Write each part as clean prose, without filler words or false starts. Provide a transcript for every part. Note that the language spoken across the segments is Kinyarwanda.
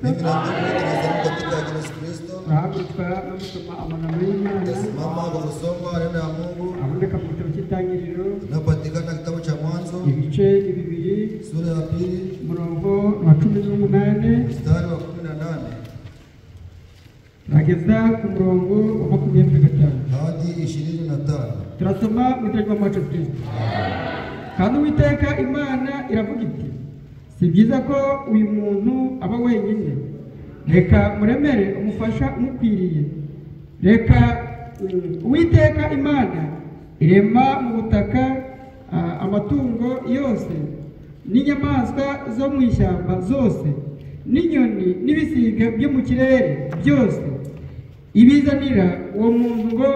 Kristo. Mimi na ndugu tunasalimu katika jina Yesu Kristo. Turahaguruka no gusoma amagambo y'Imana Tasimama kwa kusoma neno ya Mungu aboneka mu gitabo cy'Itangiriro, inapatikana kitabu cha Mwanzo ibice 2, sura ya 2, umurongo wa 18 mstari wa 18 turageza ku murongo wa 25 hadi 25. Turasoma mu izina ry'Umwami wacu Kristo. Kandi Uwiteka Imana iravuga iti: si byiza ko uyu muntu aba wenyine, reka muremere umufasha umukwiriye. Reka Uwiteka Imana irema mu butaka amatungo yose n'inyamaswa zo mu ishyamba zose n'inyoni n'ibisiga byo mu kirere byose, ibizanira uwo muntu ngo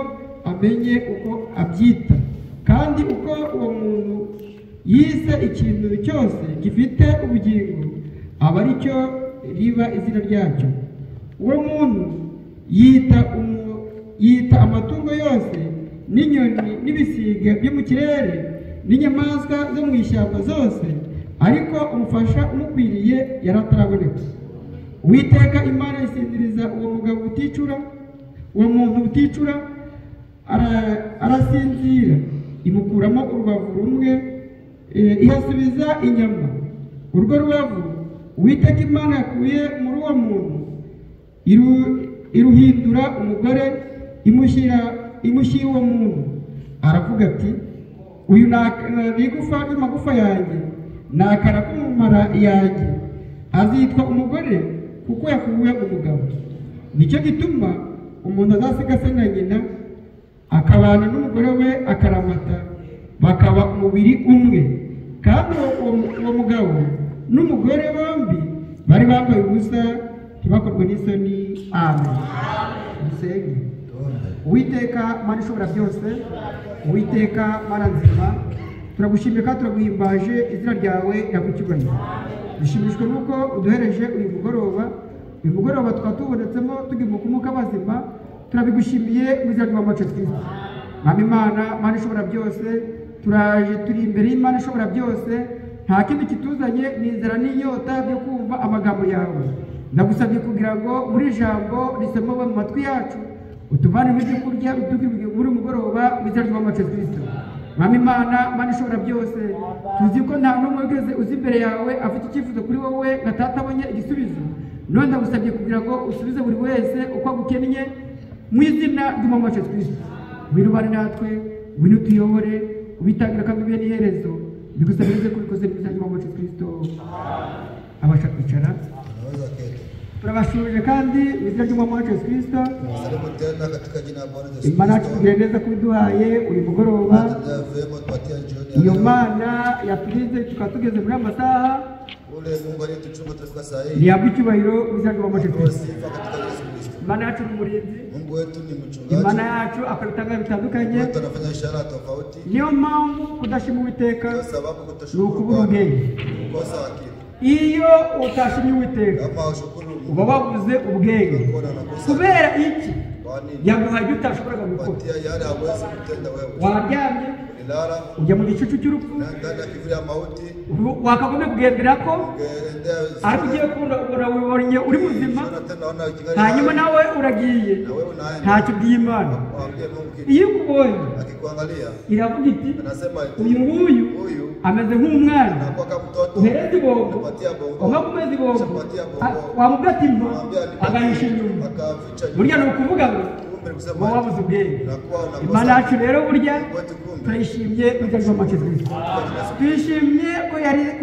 amenye uko abyita. Kandi uko uwo muntu yise ikintu cyose gifite ubugingo, aba ari cyo riba izina ryacyo. Uwo muntu yita amatungo yose n'inyoni n'ibisiga byo mu kirere n'inyamaswa zo mu ishyamba zose, ariko umufasha umukwiriye yari ataraboneka. Uwiteka Imana isinziriza uwo mugabo uticura, uwo muntu uticura arasinzira, imukuramo urubavu rumwe, ihasubiza inyama. Urwo rubavu Uwiteka Imana yakuye muri uwo muntu iruhindura umugore, imushyira uwo muntu. Aravuga ati: uyu ni igufa ry'amagufa yanjye, ni akara k'umumara yanjye, azitwa umugore kuko yakuwe umugabo. Nicyo gituma umuntu azasiga se na nyina, akabana n'umugore we akaramata, bakaba umubiri umwe. Kandi uwo mugabo n'umugore bombi bari bambaye ubusa, ntibakorwe n'isoni. Amen. Dusenge. Uwiteka Mana ishobora byose, Uwiteka Mana nzima, turagushimiye kandi turaguhimbaje, izina ryawe riragucyubahiro. Dushimishwe nuko uduhereje uyu mugoroba. Uyu mugoroba tukaba tubonetsemo tugira umwuka bazima, turabigushimiye mu izina ry'Umwami wacu Kristo. Mwami Imana, Mana ishobora byose, turaje turi imbere y'Imana ishobora byose, nta kindi kituzanye ni inzara n'inyota byo kumva amagambo yawe. Ndagusabye kugira ngo muri ijambo risomewe mu matwi yacu, utuvane mu byo kurya, utugire muri mugoroba mu izina ry'Umwami wacu Kristo. Mwami Imana, Mana ishobora byose, tuzi ko nta n'umwe wigeze uza imbere yawe afite icyifuzo kuri wowe ngo atatabonye igisubizo. None ndagusabye kugira ngo usubize buri wese uko agukennye mu izina ry'Umwami wacu Kristo. Wirubane natwe, ngwino utuyobore, ubitangira kandi ubihe n'iherezo. Bigusabirize kubikoze mu izina ry'Umwami wacu Kristo. Abasha kwicara. Tunaweza keti. Turabashuje kandi mu izina ry'Umwami wacu Kristo. Tunasalimu tena katika jina la Bwana Yesu Imana yacu Kristo. tugire neza kubiduhaye uyu mugoroba. Atendea vyema tupatia jioni ya Iyo leo. Mana yaturinze tukaba tugeze muri aya masaha, Ule Mungu aliyetuchunga tutafika saa hii. ntihabwe icyubahiro mu izina ry'Umwami wacu Apewe Kristo. sifa katika Yesu Kristo. Imana yacu ni umurinzi, Mungu wetu ni mchungaji. Imana yacu akora ibitangaza bitandukanye. Wetu anafanya ishara tofauti. Niyo mpamvu kudashima Uwiteka Ndio sababu ni kutoshukuru ukubura Bwana ubwenge. ni kukosa akili. Iyo utashimye Uwiteka Kama ushukuru uba Mungu wabuze ubwenge. unakuwa unakosa. Kubera iki? Kwa nini? Yaguhaye ibyo utashoboraga gukora. Patia yale hawezi kutenda wewe. Waryamye Ulilala ujya mu gicucu cy'urupfu, na ndani ya kivuli ya mauti, wakagombye kugendera ko, ungeendea ariko ugiye kubona ubona wibonye uri muzima, Unaona tena unaona kingali hanyuma hai, nawe uragiye, na wewe unaenda. ntacyo ubwiye Imana. Waambie Mungu kitu. Iyo ikubonye Akikuangalia iravuga iti anasema eti, uyu nguyu huyu ameze nk'umwana, anakuwa kama mtoto, uhereze ibombo, unapatia bongo, wamara kumeza ibombo, Ushapatia bongo, wamubwira ati mpa, unamwambia nipatie, agahisha inyuma. akaficha nyuma. Burya ni ukuvuga ngo Kumbe ni kusema uba wabuze ubwenge. unakuwa unakosa. Imana yacu rero burya Kwetu kumbe turayishimye mu izina ry'Umwami wacu Kristo. Twishimye ko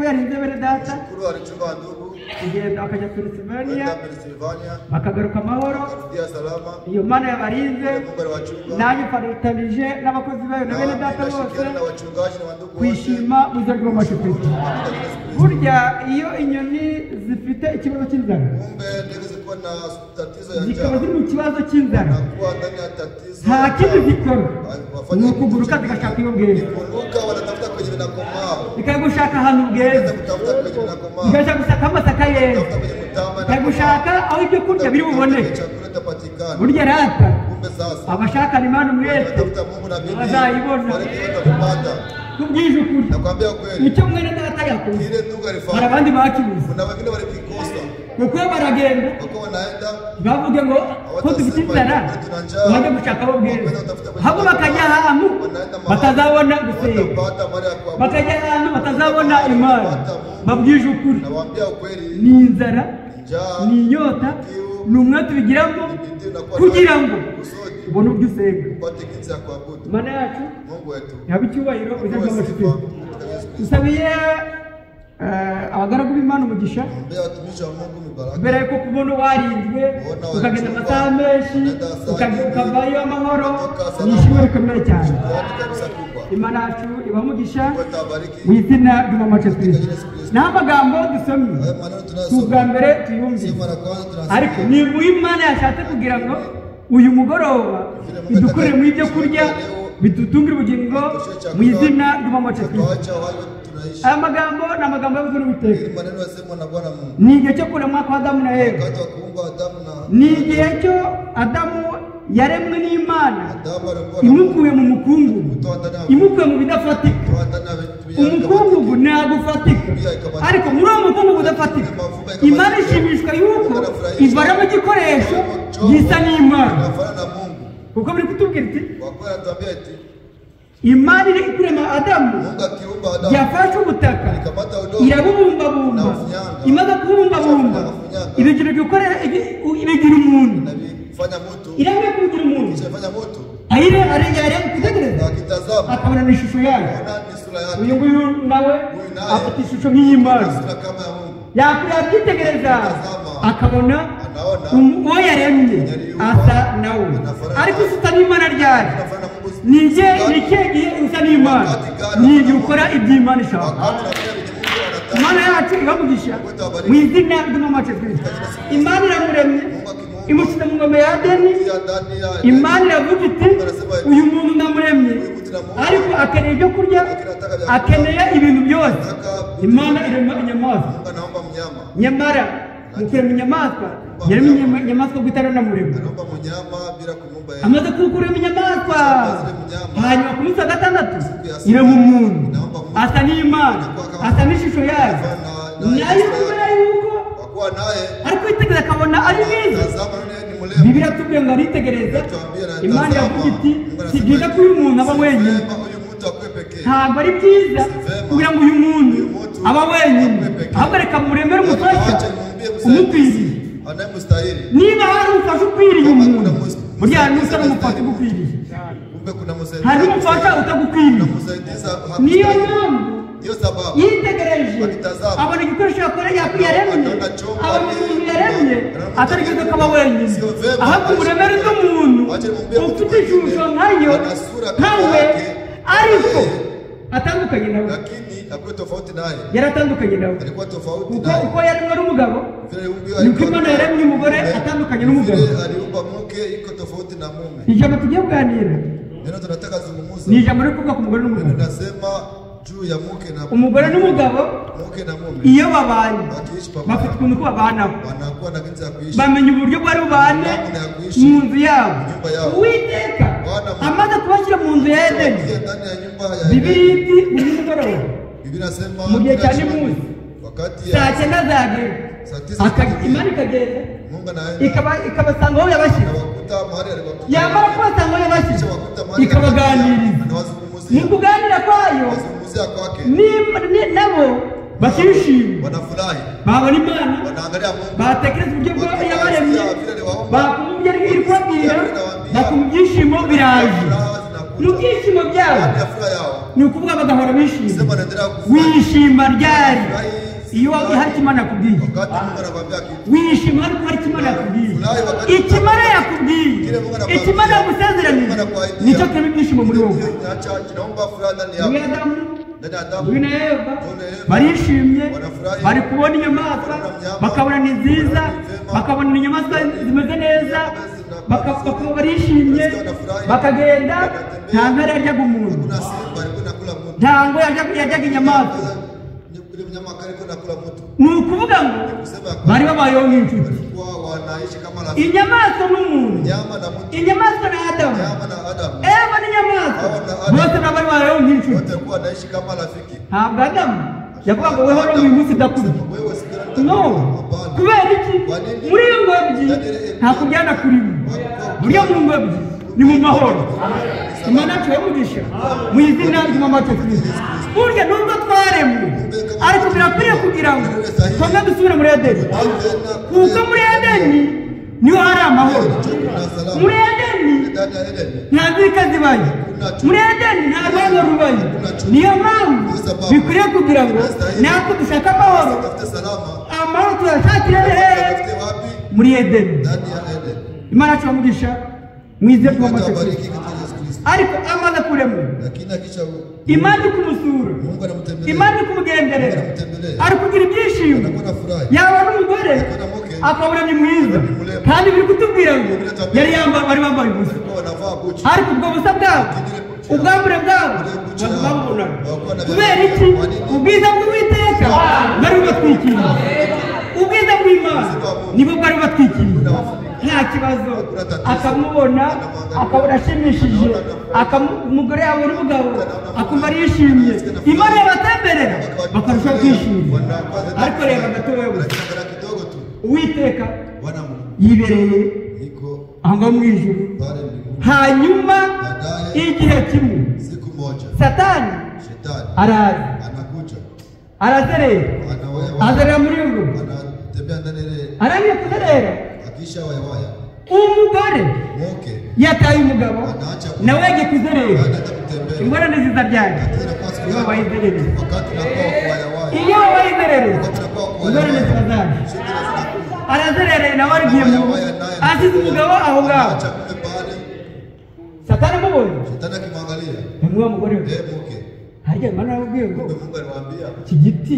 yarinze bene data shukuru alichunga ndugu kugenda bakajya Pennsylvania kwenda Pennsylvania, bakagaruka amahoro. akarudia salama. Iyo Mana yabarinze, Mungu aliwachunga. nanjye mfaritanije n'abakozi bayo na bene Na data bose nashirikiana na wachungaji na wandugu wote kwishima mu izina ry'Umwami wacu Kristo. katika Yesu Kristo. Burya iyo inyoni zifite ikibazo cy'inzara, Kumbe ndege zilikuwa na tatizo ya zikaba njaa ziri mu kibazo cy'inzara, na kuwa ndani ya tatizo nta kindi zikora Wafanya ni ukuguruka zigashaka iyo bweze, ni kuruka, wanatafuta kwenye vinakomaa, zikajya ahantu bweze, wanaenda kutafuta kwenye vinakomaa, zikajya gushaka amasaka yeze, kutafuta kwenye mtama zikajya gushaka aho ibyo kurya biri buboneke. chakula itapatikana. Burya rata Kumbe sasa abashakana Imana umwete wanatafuta Mungu na bidii, bazayibona. wale watavipata. Tubwije ukuri, Nakwambia kweli, icyo mwene data yakoze kile ndugu hari alifanya, abandi bakibuze. kuna wengine walikikosa. Kuko baragenda Wako wanaenda bavuge ngo ko dufite inzara bajya gushaka aho bwera, ahubwo bakajya ahantu batazabona gusenga, watapata mara ya kuabudu. Bakajya ahantu batazabona Imana. Babwije ukuri, Nawaambia ukweli, ni inzara, njaa, ni inyota, ni umwete ubigiramo bidii unakuwa kugira nayo, ngo kusudi ubone ubyo usenga. upate jinsi ya kuabudu. Imana yacu Mungu wetu yaba icyubahiro apewe ujya sifa amacuti. katika Yesu Kristo. Dusabiye abagaragu b'Imana umugisha, Ombea watumishi wa Mungu mibaraka. kubera yuko kubona warinzwe ukagenda amasaha menshi ukavayo amahoro ni ishimwe rikomeye cyane. Shukrani kabisa kubwa. Imana yacu ibamugisha Mungu atabariki. mu izina ry'Umwami wacu Yesu Kristo. Naho amagambo dusomye Haya maneno si ubwa tunayosoma mbere tuyumvise, si mara kwanza tunasikia. ariko ni mu Imana yashatse kugira ngo uyu mugoroba bidukurire mu ibyo kurya bidutungire ubugingo mu izina ry'Umwami wacu Yesu Kristo. Tuacha wale tunaishi. Aya magambo ni amagambo yavuzwe n'Uwiteka. Ili maneno yasemwa na Bwana Mungu. Ni igihe cyo kuremwa kwa Adamu na Eva, Wakati wa kuumba Adamu na ni igihe cyo Adamu yaremwe n'Imana Adamu alikuwa na Mungu imukuye mu mukungugu, kutoa ndani ya imukuye mu bidafatika. kutoa ndani ya vitu Umukungugu ntabwo ufatika, ariko muri uwo mukungugu udafatika Imana ishimishwa yuko ivaramo igikoresho gisa n'Imana, Inafanana na Mungu. kuko biri kutubwira iti Kwa kweli anatuambia eti Imana iri kurema Adamu Mungu akiumba Adamu yafashe ubutaka alikamata udongo irabubumbabumba, imaze kubumbabumba ibigira ibigira umuntu, na vifanya mtu, irabira kubigira umuntu, kisha ifanya mtu ayire arengera kutegereza akitazama akabona ni ishusho yayo. ona ni sura yake, Uyu nguyu nawe afite ishusho nk'iy'Imana, sura kama ya Mungu, yabyitegereza akabona anaona uwo yaremye asa nawe. Ariko usa n'Imana ryari? anafanana na Mungu. Ni ikihe gihe usa n'Imana? Ni igihe ukora iby'Imana ishaka. Wakati unafanya vyenye Mungu anataka, Imana yacu ibamugisha mu izina ry'Umwami wacu Yesu Kristo. Imana iramuremye imushyize mu ngoma ya Edeni. pia ndani ya Imana iravuga iti uyu muntu ndamuremye, ariko akeneye ibyo kurya, akeneye ibintu byose. Imana irema inyamaswa, Mungu anaomba mnyama, nyamara mu kurema inyamaswa yaremye inyamaswa kuko itaranamurema. anaomba mnyama bila kumuumba yeye. Amaze kurema inyamaswa, hanyuma ku munsi wa gatandatu irema umuntu asa n'Imana, asa n'ishusho yayo, nayo kubera yuko Kwa kuwa naye ari kwitegereza akabona ari mwiza. tazama naye ni mrembo. Bibiliya tubwiye ngo aritegereza, Tuambie na Imana tazama. iravuga iti Mungu si anasema byiza ko uyu muntu aba si wenyine, vema huyu mtu akuwe pekee. ntabwo ari byiza kugira ngo uyu muntu aba wenyine, ahubwo reka muremere umufasha Acha nimuumbie umukwiriye. msaidizi anayemstahili. Niba hari umufasha ukwiriye umuntu, burya nusa n'umufasha ugukwiriye, Kumbe kuna msaidizi. hari n'umufasha utagukwiriye. Kuna msaidizi Niyo hakustahili. mpamvu Ndiyo sababu yitegereje abona igikoresho yaremye, abona umuntu yaremye atari byiza ko aba wenyine, ahubwo umuremere undi muntu ufite ishusho nkayo nkawe, ariko atandukanye nawe. Lakini akuwe tofauti naye. Yaratandukanye nawe Alikuwa tofauti kuko naye. uko yaremwe n'umugabo Vile aliumbiwa niko alikuwa Imana yaremye umugore mume, atandukanye n'umugabo. vile aliumba mke iko tofauti na mume. Ijambo tugiye kuganira Neno tunataka zungumuza. ni ijambo riri kuvuga ku mugore n'umugabo. Nasema juu ya mke na Umugore n'umugabo mke na mume iyo babanye wakiishi bafite pamoja ukuntu ko babanaho, wanakuwa na jinsi ya kuishi. bamenya uburyo bwari bubane mu nzu yabo. Uwiteka amaze kubashyira mu nzu ya Edeni, Wakiingia ndani ya nyumba ya Edeni, Bibiliya iti buri mugoroba Biblia inasema mu gihe kila cya jioni, nimusi wakati saa ya cyenda zagera saa tisa Imana ikagenda Mungu anaenda ikabasanga aho yabashyize, anawakuta mahali aliwakuta, yamara kubasanga aho yabashyize kisha wakuta mahali ikabaganiriza. Mu anawazungumzia kuganira kwayo wazungumzia kwake, nabo bakishima, wanafurahi, babona Imana, wanaangalia Mungu, batekereza uburyo bwo yabaremye, bakumva ibyo iri kubabwira, bakumva ibyishimo biraje. furaha Mu zinakuja byishimo byabo ndani ya furaha yao, ni ukuvuga bagahora bishimye. sema wanaendelea kufurahi Wishima ryari? Iyo hari icyo Imana yakubwiye. wakati Mungu anakuambia kitu. Wishima ariko hari icyo Imana yakubwiye. Icyo Imana yakubwiye, icyo Imana yagusezeranije, nicyo kirema ibyishimo muri wowe. Ndio kinacha kinaomba furaha ndani Uyu yako, Adamu, ndani ya Adamu uyu na Eva barishimye, bari kubona inyamaswa bakabona ni nziza, bakabona ni inyamaswa zimeze neza, bakaba barishimye, bakagenda. Nta ntare yaryaga umuntu, kuna simba alikuwa anakula mtu, nta ngo yaryaga inyamaswa. Yule mnyama kali alikuwa anakula mtu. Ni ukuvuga ngo Kusema ya bari kwamba babayeho nk'inshuti, walikuwa wanaishi kama rafiki, inyamaswa n'umuntu, nyama na mtu, inyamaswa na Adamu, nyama na Adamu, Eva n'inyamaswa, bose nabo bari babayeho nk'inshuti. wote walikuwa wanaishi kama rafiki. Ntabwo Adamu yavuga ngo weho uyu munsi ndakubye, Wewe sikana no, hapana. Kubera iki? Muri iyo ngobyi nta kuryana kurimo. Burya mu ngobyi ni mu mahoro. Imana yacu yamugisha mu izina ry'Umwami wacu Kristo. Burya nubwo twaremwe, ariko birakwiriye kugira ngo twongere dusubire muri Edeni, kuko muri Edeni niho hari amahoro. Muri Edeni nta nzika zibayo, muri Edeni nta rwango rubayo. Niyo mpamvu bikwiriye kugira ngo natwe dushake amahoro. Amahoro tuyashakire hehe? Muri Edeni. Imana yacu yamugisha mu izina ry'Umwami wacu Kristo. Ariko amaze kuremwa, Imana iri kumusura, Imana iri kumugenderera, ari kugira ibyishimo, yabona umugore akabona ni mwiza. Kandi biri kutubwira ngo yari yambaye, bari bambaye ubusa, ariko ubwo busa bwabo, ubwambure bwabo babubonaga. Kubera iki? Ubwiza bw'Uwiteka bwari bubatwikiriye, ubwiza bw'Imana nibwo bwari bubatwikiriye. Nta kibazo, akamubona akabona ashimishije, umugore yabona umugabo akumva arishimye. Imana yabatemberera bakarushaho kwishima. Ariko reba gatoya gusa, Uwiteka yibereye aho ngaho mu ijuru. Hanyuma igihe kimwe Satani araza, arazerera, azerera muri iyo ngobyi, arangiye kuzerera, umugore yataye umugabo nawe yagiye kuzerera. Ingorane ziza ryari? Iyo wabaye inzererezi. Iyo wabaye inzererezi ingorane ziba zaje. Arazerereye nawe arigiye mu asize umugabo aho ngaho. Satani amubonye, yamuha mugore we, harya Imana yarababwiye ngo iki giti,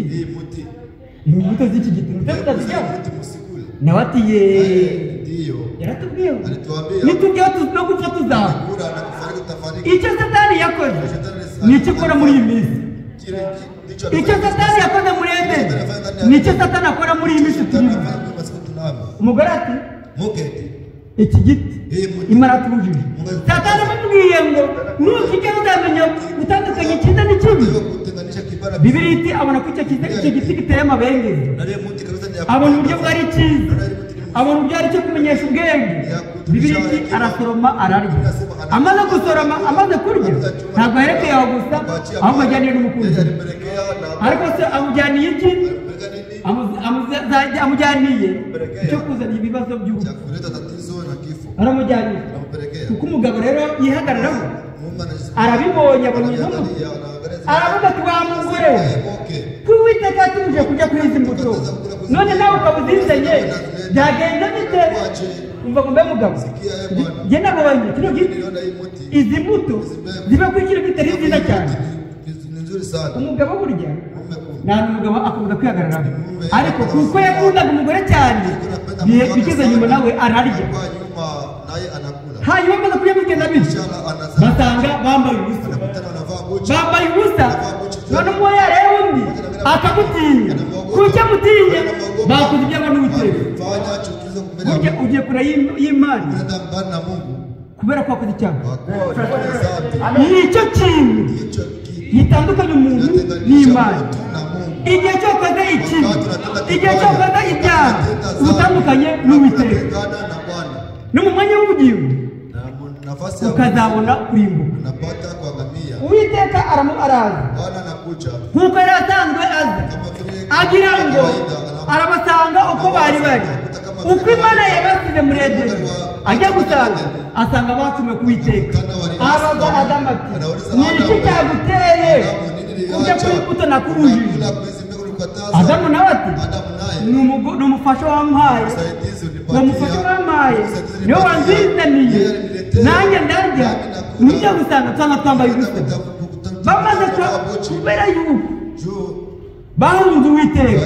imbuto z'iki giti mutazirya. Nawe ati ye, yaratubwiye ngo nitujya no gupfa tuzapfa. Icyo Satani yakoze nicyo akora muri iyi minsi. Icyo Satani yakoze muri Edeni nicyo Satani akora muri iyi minsi turimo. Umugore ati iki giti Imana yatubujije. Satani amubwiye ngo nukijya uzamenya gutandukanya icyiza n'ikibi. Bibiliya iti abona ko icyo giti giteye amabengeza, abona uburyo bwari cyiza, abona uburyo ari cyo kumenyesha ubwenge. Bibiliya iti arasoroma ararya. Amaze gusoroma, amaze kurya, ntabwo aherekeye aho gusa, ahubwo ajyaniye n'umukunzi. Ariko se amujyaniye iki? Amujyaniye icyo kuzana ibibazo by'urupfu. Aramujyaniye kuko umugabo rero yihagararaho, arabibonye, abonye izo mbuto, aravuga ati wa mugore we, ko Uwiteka yatubujije kurya kuri izi mbuto, none nawe ukaba uzizanye, byagenze bite? Umva ngo mbe mugabo, njye nabonye kino giti, izi mbuto ziba kuri kino giti ari nziza cyane. Umugabo burya nta mugabo akunda kwihagararaho, ariko kuko yakundaga umugore cyane, bigeze nyuma nawe ararya. Hanyuma amaze kurya bigenda bityo, basanga bambaye ubusa, bambaye ubusa. None umwe yareba undi akamutinya. Kuki amutinya? Bakoze ibyago n'Uwiteka. Burya ugiye kure y'Imana kubera ko wakoze icyaha. Nicyo kintu gitandukanya umuntu n'Imana. Igihe cyo wakoze ikibi, igihe cyo wakoze ibyaha, ubutandukanye n'Uwiteka. No mu mwanya w'ubugingo ukazabona kurimbuka. Uwiteka araza nk'uko yari asanzwe aza, agira ngo arabasanga uko bari bari, uko Imana yabasize muri Edeni. Ajya gusanga, asanga bacumuye ku Uwiteka. Abaza Adamu ati ni iki cyaguteye kurya kuri imbuto nakubujije? Adamu nawe ati ni umufasha wampaye, uwo mufasha wampaye niwe wanzizaniye, nanjye ndarya. Nijya gusanga nsanga twambaye ubusa. Bamaze kubera yuko bahunze Uwiteka,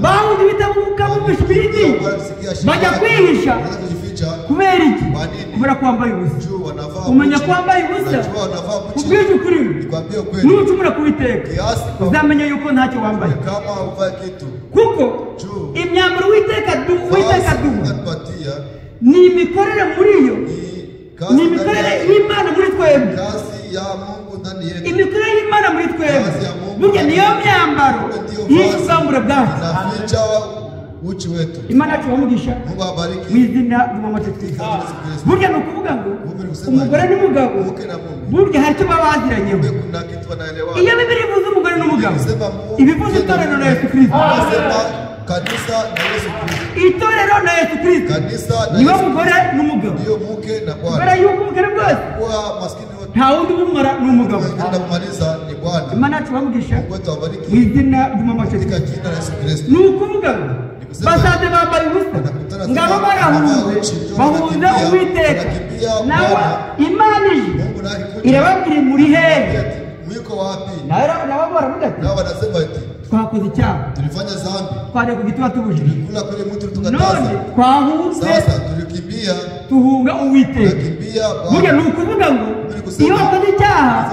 bahunze Uwiteka bumvisha ibindi, bajya kwihisha. Kubera iki? Kubera ko wambaye ubusa. Umenya ko wambaye ubusa, ubwije ukuri, nucumura ku Uwiteka uzamenya yuko ntacyo wambaye, kuko imyambaro Uwiteka aduha ni imikorere muri yo, ni imikorere y'Imana muri twebwe. Imikorere y'Imana muri twebwe burya niyo myambaro yishe ubwambure bwacu. uchi wetu. Imana yacu bamugisha Mungu awabariki mu izina ry'Umwami wacu Kristo. Katika Yesu Kristo. Burya ni ukuvuga ngo Kumbe ni kusema umugore n'umugabo mke na mume burya hari icyo baba baziranyeho. kumbe kuna kitu wanaelewana. Iyo Bibiliya ivuze umugore n'umugabo Ikisema ibivuze itorero na Yesu Kristo. Nasema kanisa na Yesu Kristo. Itorero na Yesu Kristo Kanisa na niwe Yesu mugore n'umugabo. ndiyo mke na Kubera Bwana. yuko ubukene bwose Kwa maskini wote nta wundi ubumara ni umugabo. kwenda kumaliza ni Bwana. Imana yacu bamugisha Mungu wetu mu awabariki izina ry'Umwami wacu katika Kristo. jina la Yesu Kristo. Ni ukuvuga ngo basanze bambaye ubusa ngabo barahunze bahunze Uwiteka nawe Imana ije Mungu naye akikuja irababwira muri hehe ati mwiko wapi? nawe nabo baravuga ati Nao wanasema eti twakoze icyaha tulifanya dhambi, twajya ku giti batubujije tulikula kule mtu none tukataza. twahunze Sasa tulikimbia, tuhunga Uwiteka. tunakimbia Burya Bwana. ni ukuvuga ngo iyo wakoze icyaha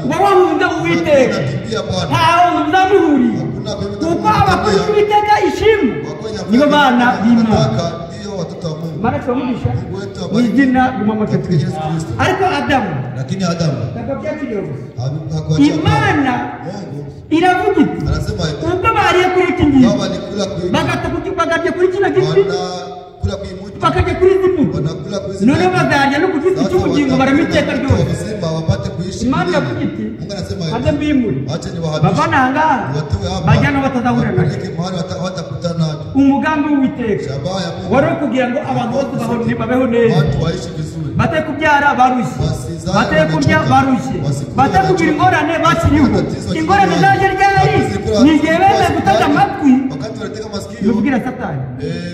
uba wahunze Uwiteka Tunakimbia Bwana. ntaho muzamuhuriye Hakuna kwenye kuko abakozi b'Uwiteka ishimwe Wakonya nibo bana b'Imana. wanataka ndio watoto wa Mungu. Imana turamugisha Mungu wetu mu abariki izina ry'Umwami wacu katika Kristo. Yesu Kristo. Ariko Adamu Lakini Adamu ntabwo byakiriye gusa. hakuachia Imana Mungu iravuga iti anasema hivi ubwo bariye kuri iki ngiki kama walikula kui bakarya kuri kino giti wanakula kui mti bakarya kuri izi mbuto wanakula kui hizi noneho miti. bazarya no ku giti Sasa cy'ubugingo barama iteka watakula mti wa ryose. uzima wapate kuishi Imana milele. iravuga iti Mungu anasema maze hivi mbimure wache niwahamishe bavane aha ngaha niwatoe hapa bajyane aho batazahurira nacyo. wapeleke mahali hawatakutana nacho. Umugambi w'Uwiteka Shabaha ya Mungu wari ukugira ngo abantu bose babeho neza watu waishi vizuri bate kubyara barushye Basizaye bate kurya wanachoka. barushye Wasikule bate kugira wanachoka. ingorane bakiriho Matatizo ingorane wakiriho. zaje ryari Wakati ni igihe bemeye gutega amatwi wakati wanatega masikio bivugira Satani.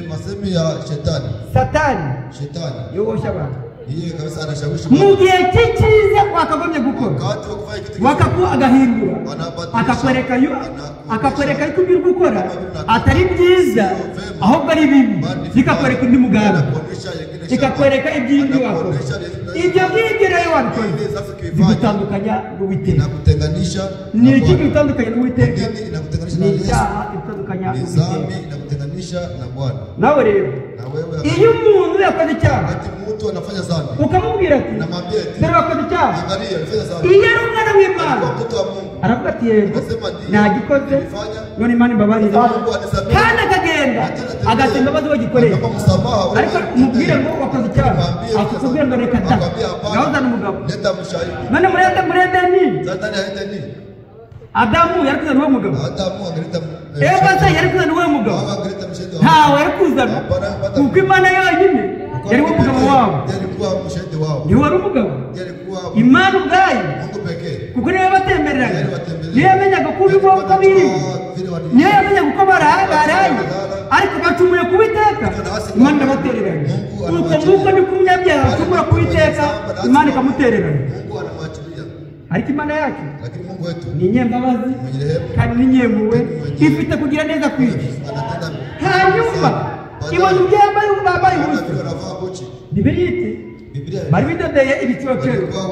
Masemi ya shetani. Satani Shetani yoboshya abantu yeye kabisa anashawishi mu watu. gihe cy'icyiza wakagombye gukora Wakati wa kufanya kitu kizuri wakaku agahindura anabadilisha, akakwereka anakuonyesha akakwereka yuko ibyo uri gukora atari byiza ahubwo ari bibi bali bikakwereka undi mugambi anakuonyesha yengine shamba. ikakwereka iby'indi wakora Anakuonyesha yengine ibyo ngibyo rero wabikoze Ili sasa ukifanya bigutandukanya n'Uwiteka. inakutenganisha Ni na iki Bwana. gutandukanya n'Uwiteka? Nini inakutenganisha Ni na Yesu? icyaha gitandukanya Ni n'Uwiteka. dhambi inakutenganisha na Bwana. Nawe rero Na wewe iyo umuntu yakoze icyaha wakati mtu anafanya dhambi ukamubwira ati namwambia eti dore wakoze icyaha angalia alifanya dhambi iyo ari umwana w'Imana alikuwa mtoto wa Mungu aravuga ati yego Anasema ndiyo nagikoze nilifanya none Imana imbabarire Mungu anisamehe kandi akagenda agasaba imbabazi bagikoreye Anaomba msamaha ule ariko mtu mubwire ngo wakoze icyaha Mwambie akakubwira ngo reka da akwambia hapana ngaho uzana umugabo leta mshahidi none muri Edeni sasa ndani ya Edeni Adamu yari kuzana uwo mugabo Adamu angeleta Eva se yari kuzana uwo mugabo Hawa angeleta mshahidi wa ntawe yari kuzana kuko Imana yonyine yari wo mugabo wabo Ndiye alikuwa mshahidi wao niwe wari umugabo ndiye alikuwa Imana ubwayo Mungu pekee kuko niyo yabatembereraga Yari batembereye. niyo yamenyaga uko uko uko biri niyo yamenyaga uko baraye ariko bacumuye ku Uwiteka Imana irabatererana uko nguko niko umunyabyaha acumura ku Uwiteka Imana ikamutererana Mungu anamwachilia ariko Imana yacu lakini Mungu wetu ni inyembabazi mwenye rehema kandi ni inyempuhwe ifite kugira neza kwinshi anatenda hanyuma ibona ibyo yambaye bambaye Bwana ubusa vile wanavaa buchi Bibiliya iti Biblia bari bidodeye ibicocero walikuwa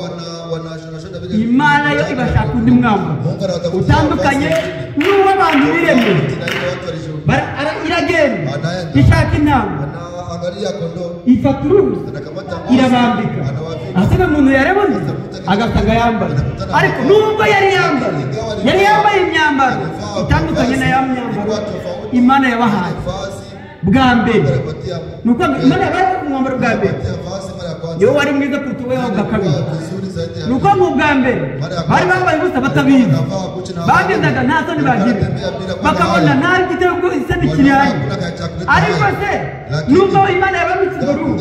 wanashonashona vile Imana yo ibashaka undi mwambaro Mungu anawatafutia utandukanye mavazi n'uwo abantu biremye tofauti na ile watu walishuhudia. Iragenda Anaenda. ishaka intama Anaangalia kondoo ifata uruhu anakamata mbuzi, irabambika anawavika ahasiga umuntu yarebuze agasanga yambaye ariko nubwo yari yambaye yari yambaye imyambaro itandukanye na ya myambaro Imana yabahaye vazi bwa mbere anapatia ni ukuvuga ngo Imana yabahaye umwambaro bwa mbere anapatia vazi mara ya kwanza niwo wari mwiza kuruta uwo bwa kabiri Ilikuwa vizuri zaidi ya ni ukuvuga ngo ubwa mbere bari bambaye ubusa batabizi bagendaga nta soni bagira bakabona nta gitego isa n'ikirayi ariko se nubwo Imana yababitse uruhu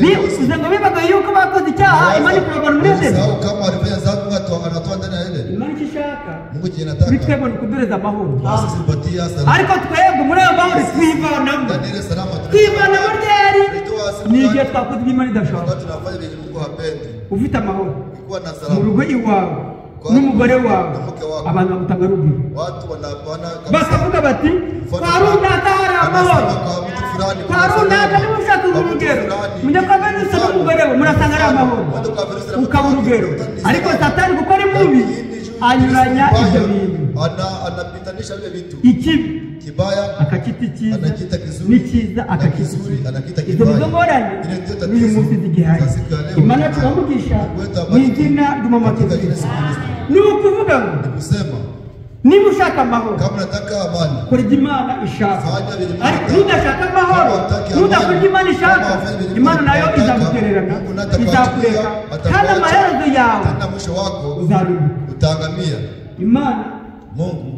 bivuze ngo bibaga yuko bakoze icyaha Imana ikabavana muri Edeni Sahau kama alifanya dhambi Mungu anatoa ndani ya Edeni. Imana icyo ishaka Mungu chenye kuri anataka twebwe ni ukuduhereza amahoro sisi tupatia salama. ariko twebwe muri ayo mahoro twivanamo Ndani ile salama twivanamo ryari tulitoa ni igihe twakoze ibyo Imana idashaka wakati tunafanya vyenye Mungu hapendi. ufite amahoro Kuwa na mu salama rugo iwawe n'umugore wawe abantu bagutanga rugero watu wanapana kabisa. bakavuga bati kwa runaka hari amahoro Wanasema kwa mtu fulani kwa runaka niba ushaka urugero mujya kwa Venuste n'umugore we murasanga ari amahoro ukaba urugero ariko Satani kuko ari mubi anyuranya ibyo bintu anapitanisha vile vitu ikibi kibaya akakita icyiza anakita kizuri n'icyiza na akakita kizuri ikibi anakita izo nizo kibaya. ngorane Ile ndio n'uyu tatizo munsi zigihari za siku ya leo. Imana yacu iramugisha Mungu wetu mu abariki izina ry'umwami katika wacu jina la Yesu Kristo. ni ukuvuga ngo Ni kusema Niba ushaka amahoro, Kama unataka amani, kora ibyo Imana ishaka. Fanya vile Mungu Ariko anataka. nudashaka amahoro, Kama hutaki nudakora amani, ibyo Imana ishaka, kama hufanyi vile Mungu Imana nayo anataka, izagutererana, Mungu naye atakuachilia, izakureka, atakuacha. kandi amaherezo yawe Tena mwisho wako uzarimbuka. utaangamia. Imana Mungu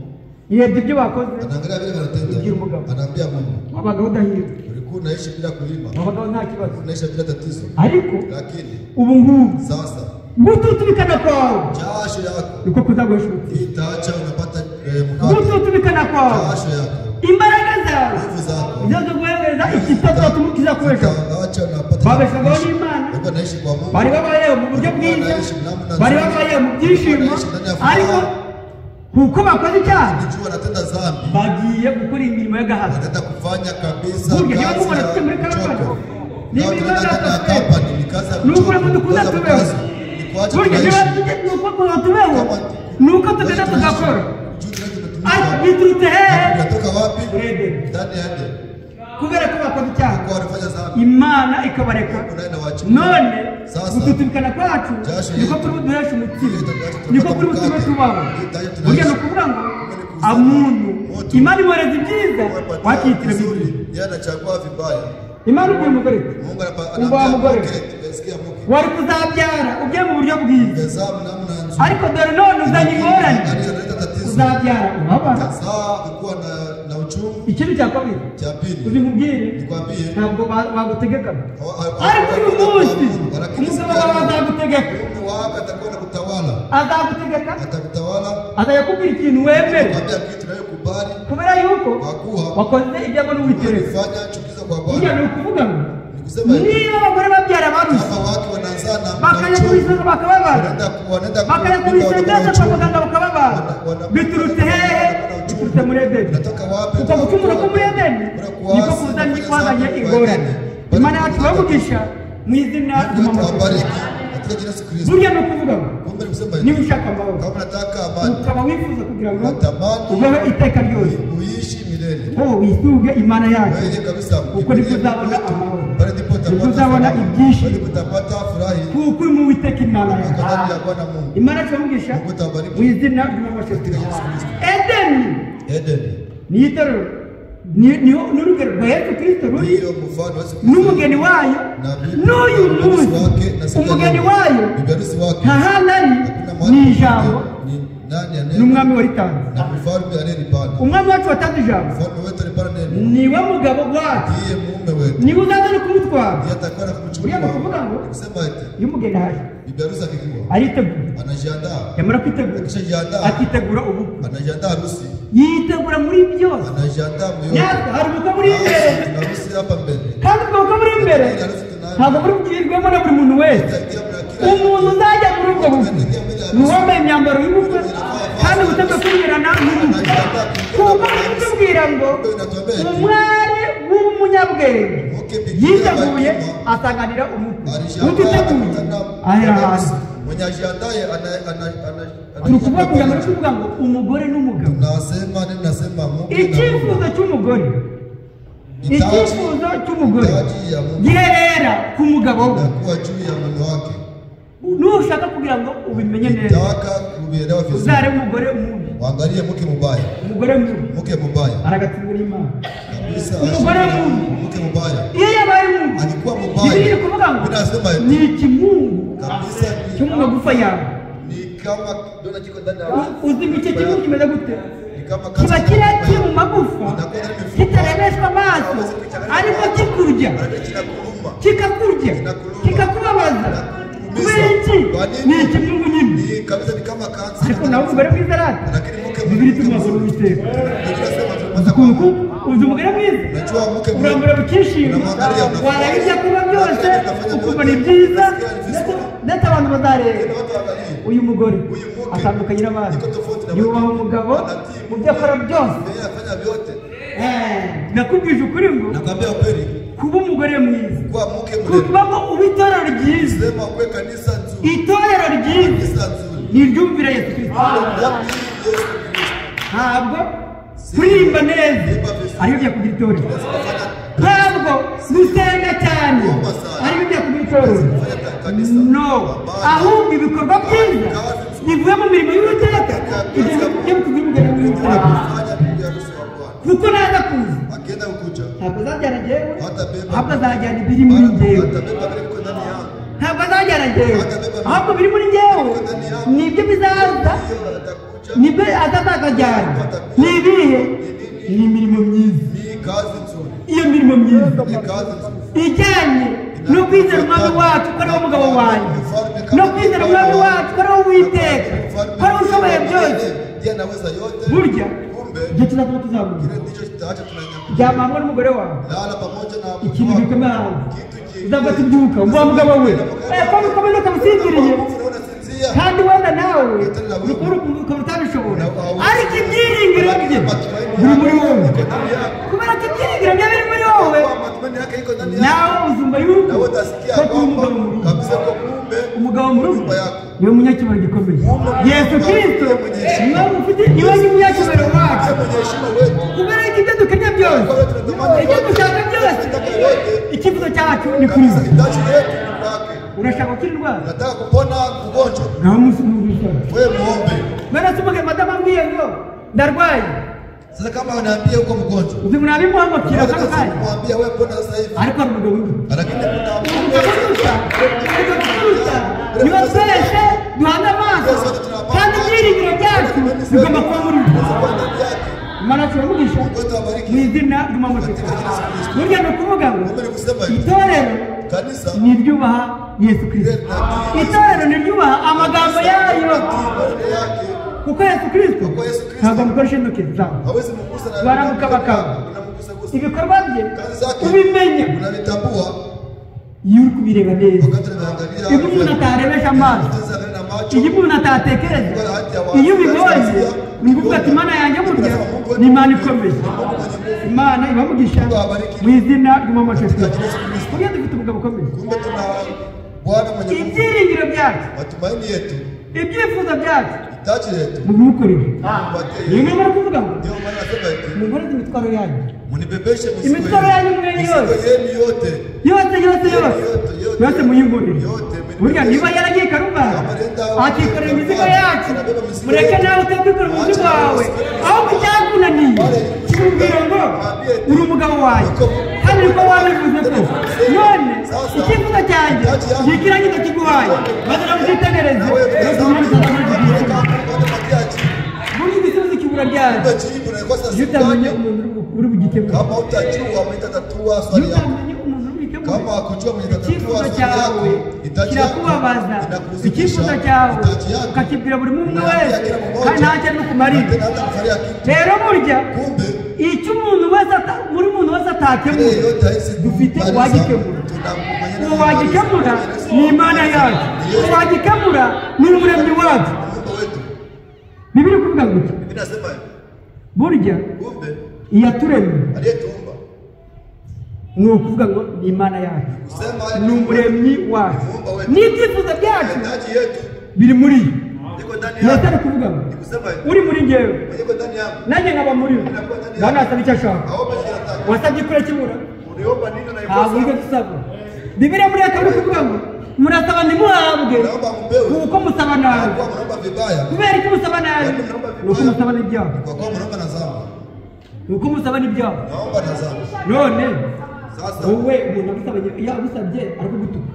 irebye ibyo wakoze, anaangalia vile wanatenda, Ibwira umugabo. anaambia Mungu, wabagaho udahinga, ulikuwa unaishi bila kulima, wabagaho nta kibazo, unaishi bila tatizo, ariko lakini ubu ngubu sasa gututubikana kwawe jasho yako niko kuzaguhesha ubuzima. itaacha unapata mkate, Gututubikana kwawe, jasho yako, imbaraga zawe nguvu zako nizo zo guhereza ikitazatuma kizakoresha. itaacha unapata. Babeshagaho n'Imana, Walikuwa naishi kwa Mungu, bari babayeho mu buryo bwiza, bari babayeho mu byishimo, ariko kuko bakoze icyaha juu wanatenda dhambi, bagiye gukora imirimo y'agahato. wanaenda kufanya kabisa Burya niba kazi mubona ya tujya muri kampani, mchoko. ni Na imirimo tunaenda ndani ya y'agahato. kampani, ni kazi ya Ni mchoko, ukuri ngo dukunda kazi ya tubeho. mkazo. Ni kuacha Burya niba tunaishi. tujya ni uko kugira tubeho, Kama ni uko tugenda tugakora. Juu tunaenda tunatumika. Ariko biturutse hehe? Tunatoka wapi? Muri Edeni. Ndani ya Edeni. Kubera ko bakoze icyaha, Kwa walifanya dhambi. Imana ikabareka. Mungu naye anawachilia. None Sasa, gututubikana kwacu jasho niko yetu, kuri buduhesha umutima, iyo niko kuri butume mukate, tubaho. iyo tunaishi. Burya ni ukuvuga ngo Kumbe ni kusema, amuntu moto, Imana imwohereza ibyiza, Wapatia wakitira vizuri, bibi. yeye anachagua vibaya. Imana ibwira umugore iti, Mungu umva wa anaambia mugore, mke, sikia mke, wari kuzabyara ubye mu buryo bwiza, ungezaa namna nzuri. ariko dore none uzanye ingorane, Angalia, analeta tatizo. uzabyara ubabara. Utazaa kuwa na uchungu. Ikindi cya kabiri, Cha pili, uzi nkubwire, nikwambie, ntabwo bagutegeka, ariko uyu munsi lakini umugabo wawe azagutegeka, mume wako atakuwa na kutawala, azagutegeka, atakutawala, azajya akubwira ikintu wemere, kwambia kitu nawe kubali, kubera yuko kwa kuwa wakoze ibyago n'Uwiteka. ulifanya chukizo kwa Burya Bwana. ni ukuvuga ngo Ni kusema hivi, niba abagore babyara barushye, kama watu wanazaa na bakajya uchungu, kubisanga bakababara, wanaenda bakajya kupika kubisengesha wanakuwa na kwa uchungu. muganga bakababara, biturutse hehe? Biturutse muri Edeni. Unatoka wapi? Uko gucumura ko muri Edeni Kuna kuasi, niko kuzanye kufanya kwazanye dhambi kwa ingorane. Edeni. Imana yacu ibahe mu izina Mungu wetu ry'Umwami. awabariki katika jina la Yesu Kristo. Burya ni ukuvuga ngo Kumbe ni kusema hivi, niba ushaka amahoro, kama unataka amani, ukaba wifuza kugira ngo unatamani ubeho iteka ryose, uishi milele, wowe wisuge Imana yacu, wewe kabisa uko niko mkimbilie uzabona Mungu wetu, amahoro, pale ndipo niko utapata uzabona salama, ibyishimo, pale ndipo utapata furahi kuko uri mu Uwiteka Imana yacu. kwa ndani ya Bwana Mungu. Imana yacu ibahe Mungu utabariki mu izina ry'Umwami wacu Yesu katika Kristo. Yesu Kristo. Edeni Edeni ni itorero, ni urugero rwa Yesu Kristo ruri ndiyo mfano wa Yesu Kristo n'umugeni wayo na bibi n'uyu harusi munsi wake na siku ya umugeni leo. wayo Bibi harusi wake nta handi ari, hakuna ni mahali ijambo popote, ni nani anaye n'umwami waritanze. na mfalme anayelipana. Umwami wacu watanze ijambo Mfalme wetu alipana neno, niwe mugabo wacu, ndiye mume wetu, niwe uzaza no kumutwara. ndiye atakuwa na Burya ni kumchukua. ukuvuga ngo Ni kusema eti iyo umugeni aje bibi harusi akikuwa aritegura, anajiandaa, yamara kwitegura akishajiandaa akitegura ubukwe, anajiandaa harusi, yitegura muri byose. anajiandaa muyote. Natwe hari ubukwe buri imbere, Tuna harusi hapa mbele, kandi ubwo bukwe buri imbere ntabwo buri bugirwemo na buri muntu wese. tutaingia mna kila Umuntu uzajya muri ubwo bukwe ni uwambaye imyambaro y'ubukwe kandi ubutegwe kunyurana n'ubukwe, kuko bari kutubwira ngo umwari w'umunyabwenge yiteguye asanganira umukwe, alijiandaa utiteguye akakutana ahera na harusi. hanze. Mwenye ajiandaye Turi kuvuga kugira ngo ana kuvuga ngo umugore n'umugabo, Tunasema nini? Nasema mke na mume. icyifuzo cy'umugore, icyifuzo cy'umugore Itaji ya mume giherera ku mugabo we. inakuwa juu ya mume wake. Nushaka kugira ngo ubimenye neza, Taka kuvielewa vizuri, uzare umugore mubi, waangalie mke mubaya, umugore mubi mke mubaya aragatsindwa n'Imana. kabisa. Umugore mubi Mke mubaya iyo yabaye mubi, alikuwa Bibiliya iri mubaya, kuvuga ngo Mimi nasema hivi. ni ikimungu kabisa, cyo mu magufa yawe. ni kama kidonda kiko ndani ya Uzi ngo icyo kimungu kimeze gute? ni kama Kiba kansa kiri mu magufa, kitaremeshwa amaso, ariko kikurya, Bado kinakuluma, kikakurya, kikakubabaza. Kubera iki? Ni ikimungu nyine. ni kabisa, ni kama kansa. Ariko nawe umugore mwiza arata, Lakini mke Bibiliya mzuri, ituma Uwiteka. Biblia inasema tunapata kwa Kuko uzi umugore mwiza Unajua mke mzuri urambura ukishima, Unamwangalia, unafurahi. wareba ibyo akora byose Unafanya ukumva vyote. ni byiza, Unasikia ni vizuri. ndetse abantu bazareba Tena watu waangalie. uyu mugore Uyu mke atandukanye n'abandi, niko tofauti na yubaha wengine. umugabo Anatii mu byo akora byose. Yeye anafanya vyote. Nakubwije ukuri ngo Nakwambia ukweli, kuba umugore mwiza, kuwa mke mrembo, kubamo uba itorero ryiza, sema kwe kanisa nzuri, itorero ryiza kanisa nzuri. ni iryumvira Yesu Kristo. Nabii Yesu Kristo. Ntabwo kuririmba neza aribyo byakugira itorero, Tunaweza kufanya ntabwo gusenga cyane aribyo byakugira itorero. No, ahubwo ibikorwa byiza bivuye mu mirimo y'Uwiteka ibyo bituzimugana mu Uwiteka. Kuko naza kuza ntabwo azajyana njyewe, ahubwo azajyana ibiri muri njyewe. Ntabwo azajyana njyewe, ahubwo biri muri njyewe nibyo bizaza, nibyo azazakajyana. Ni ibihe? Ni imirimo myiza. Iyo mirimo myiza ijyanye no kwizera Umwami wacu ko ari wo mugabo wanjye, no kwizera Umwami wacu ko ari wo Uwiteka, ko ari we ushoboye byose. Burya igihe kizatuma tuzamura ryamamwa n'umugore wawe ikintu gikomeye hanze, uzavuga ati byuka wa mugabo we, ko bikomeye ukamusinziriye, kandi wenda nawe ukaba utabishobora, ariko ibyiringiro bye biri muri wowe. Kubera ko ibyiringiro bye biri muri wowe, nawe uzumva yuko ko uri umugabo mu rugo. Umugabo mu rugo niwe munyacyubahiro gikomeye. Yesu Kristo niwe munyacyubahiro wacu. Kubera ko ibyo dukeneye byose, ibyo dushaka byose, icyifuzo cyacu ni kuri we. Urashaka gukira indwara? Nataka kupona ugonjwa. Nawe umusumugisha. Wewe muombe. Bwana sumuge madamu ambwiye ngo ndarwaye. Sasa kama anaambia uko mgonjwa. Uzi mnabimuhamukira kano kanya. Kumwambia wewe pona sasa hivi. Ariko ari umugabo wiwe. Lakini kuna niba twese duhanze amaso kandi ibyiringiro byacu bigomba kuba muri we. Imana turamugisha mu izina ry'Umwami wacu. Burya ni ukuvuga ngo itorero ni iryubaha Yesu Kristo. Itorero ni iryubaha amagambo yayo. Kuko Yesu Kristo ntabwo amukoresha intoki zawe, baramukabakaba. Ibikorwa bye ubimenya iyo uri kubireba neza. Iyo umuntu atarebesha amaso, iyo umuntu atatekereza, iyo ubibonye ni ukuvuga ati Imana yanjye burya ni Imana ikomeye. Imana ibamugisha mu izina ry'Umwami wacu Yesu Kristo. Burya dufite umugabo ukomeye. Ibyiringiro byacu, ibyifuzo byacu mubimukorere. Niyo mpamvu ari kuvuga ngo mungoreze imitwaro yanyu, imitwaro yanyu mwe yose yose yose yose yose muyingurire. Burya niba yaragiye Karuvali akikorera imizigo yacu, mureke nawe utekwikorera umuzigo wawe. Ahubwo icyakunaniye kimubwira ngo uri umugabo wanjye kandi niko wabivuze ko none icyifuzo cyanjye gikirangiza kiguhaye, maze nawe ubyitegereze. Burya igisubizo kibura ryari? Iyo utamenye umuntu uri bugikemure. Iyo utamenye umuntu uri bugikemure, icyifuzo cyawe kirakubabaza, icyifuzo cyawe ukakibwira buri umwe wese kandi ntacyo ari bukumarire. Rero burya icyo umuntu wese buri muntu wese atakemura, dufite uwagikemura. Uwo wagikemura ni Imana yacu, uwo wagikemura ni Umuremyi wacu. Bibiri kuvuga ngo burya iyaturemye ni ukuvuga ngo ni Imana yacu, ni Umuremyi wacu, n'ibyifuzo byacu biri muri yo. Yesu ari kuvuga ngo uri muri njyewe nanjye nkaba muri we, ngaho nasaba icyo ashaka. Wasabye ikure kibura, ntabwo ujya gusaba. Bibiliya muri aka uri kuvuga ngo murasaba ntimuhabwe kuko musaba nabi. Kubera iki musaba nabi? Ni uko musaba n'ibyaha. Ni uko musaba n'ibyaha. None wowe umuntu yagusabye arikugutuka,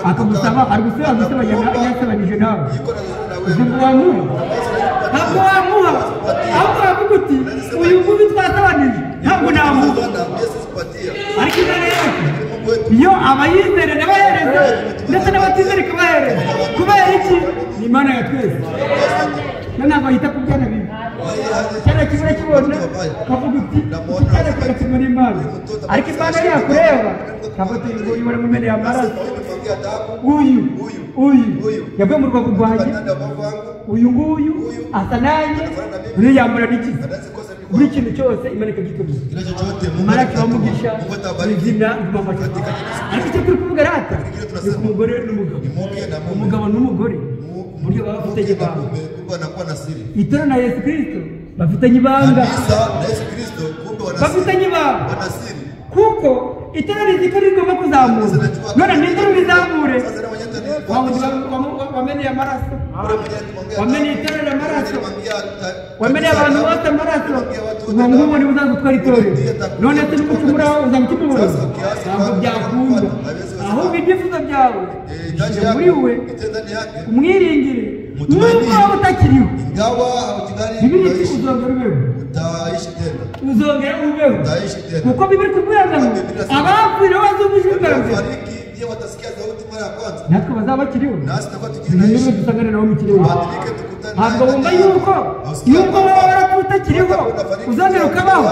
akagusaba arigusebanya yasebanije nawe, uzi ngo wamuha? Ntabwo wamuha. Ahubwo wavuga uti uyu nguyu twasebanije ntabwo namuha. Ariko Imana yacu iyo abayizere n'abahereza ndetse n'abatizere ikabahereza. Kubera iki? Ni Imana ya twese. Yo ntabwo yita ku byana bibi. Cyane kibura kibona kavuga uti iki cyana kigatsindwa n'Imana, ariko Imana yakureba kavuga uti nguyu waramumeneye amaraso, uyu uyu yavuye mu rubavu rwanjye, uyu nguyu asa nanjye, uriya yambara n'ikiza. Buri kintu cyose Imana ikagikemura. Imana ikabamugisha mu izina ry'Umwami wacu. Ariko icyo turi kuvuga rata ni ku mugore n'umugabo, umugabo n'umugore buryo baba bafitanye ibanga. Itorero na Yesu Kristo bafitanye ibanga, bafitanye ibanga. Kuko itara rizi ko rigomba kuzamura, none ninde rizamure? Wameneye amaraso, wameneye itorero amaraso, wameneye abantu bose amaraso, uwo nguwo niwe uzagutwara itorero. None se nimucumura uzamukimubona? Ntabwo byakunda. Ahubwo ibyifuzo byawe muri we umwiringire, nubwo waba utakiriho, Bibiliya iti uzongera ubeho, uzongera ubeho, kuko Bibiliya ikubwira ngo abapfuye bazumva ijwi bwa mbere, natwe bazaba bakiriho, duhindure dusangane nabo mu kirere. Ntabwo wumva yuko nubwo waba warapfuye utakiriho uzongera ukabaho,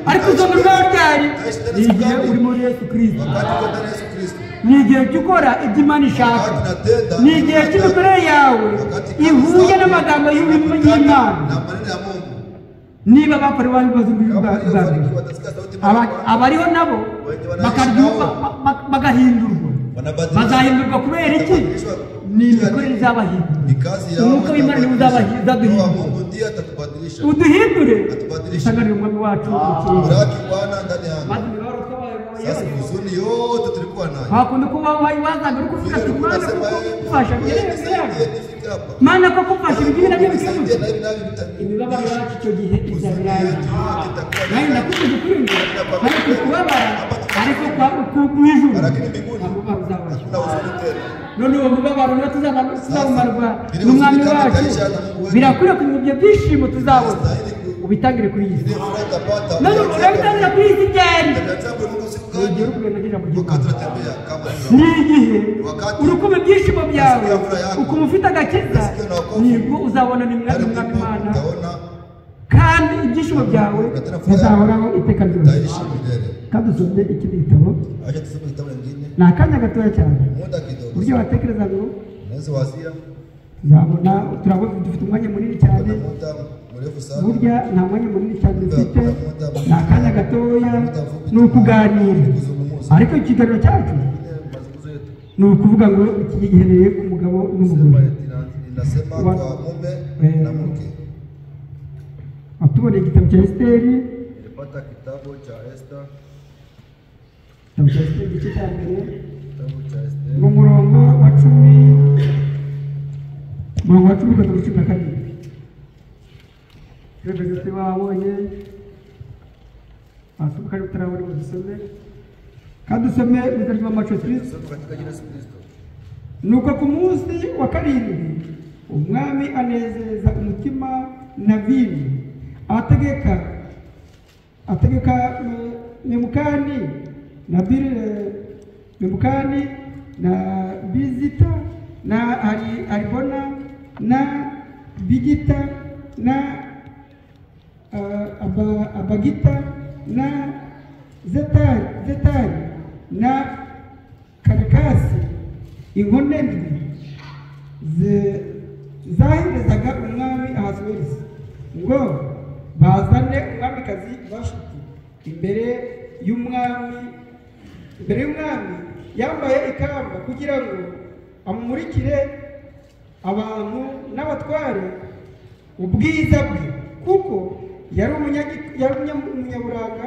ariko uzongera ubaho ryari? Ni igihe uri muri Yesu Kristo, ni igihe cyo ukora ibyo Imana ishaka, ni igihe cy'imikorere yawe ihuye n'amagambo y'Imana. Niba abapfuye bazumva ijwi bwa mbere, abariho nabo bagahindurwa. Bazahindurwa kubera iki? Ni imikorere izabahindura. Umwuka w'Imana niwe uzaduhindura, uduhindure dusanganire umwami wacu mu kirere. Wakunda kuba wazaga uri kuvuga ati Mana koko mfasha, Mana koko mfasha, ibi ngibi nabyo bikemuke. Imibabaro yacu icyo gihe izaba irangiye. Nanjye ndakubwiza ukuri ngo hano turi kubabara, ariko mu ijuru nta mubabaro uzabayo. None uwo mubabaro niwo tuzabumarwa n'umwami wacu. Birakwiriye kugira ibyo byishimo tuzabona, ubitangire kuri iyi si. None urabitangira kuri iyi si ryari? Igihe uri kugenda ugera mu gihugu, ni igihe uri kumva ibyishimo byawe, ukumva ufite agakiza, nibwo uzabona ni mwami Imana, kandi ibyishimo byawe bizahoraho iteka ryose. Kandi usomye ikindi gitabo, ni akanya gatoya cyane, uburyo watekereza ngo tuzabona, turabona dufite umwanya munini cyane. Burya nta mwanya munini cyane dufite, ni akanya gatoya, ni ukuganira. Ariko ikiganiro cyacu ni ukuvuga ngo iki giherereye ku mugabo n'umugore. Watuboneye igitabo cya Esiteri, igitabo cya Esiteri igice cya mbere, mu murongo wa 10, umurongo wa 10 kugeza kuri 17. Perezida wabonye wasoma kandi utarabona ngo dusome, kandi usome mu izina ry'Umwami wacu Yesu Kristo. Nuko ku munsi wa 7 umwami anezeza umutima na vino, ategeka Memukani na Memukani na Bizita na Haribona na Bigita na Abagita na Zetari na Karakasi, inkone ndwi zaherezaga umwami Ahasuwerusi ngo bazane umwamikazi Vashiti imbere y'umwami yambaye ikamba, kugira ngo amumurikire abantu n'abatware ubwiza bwe, kuko yari umunyaburanga,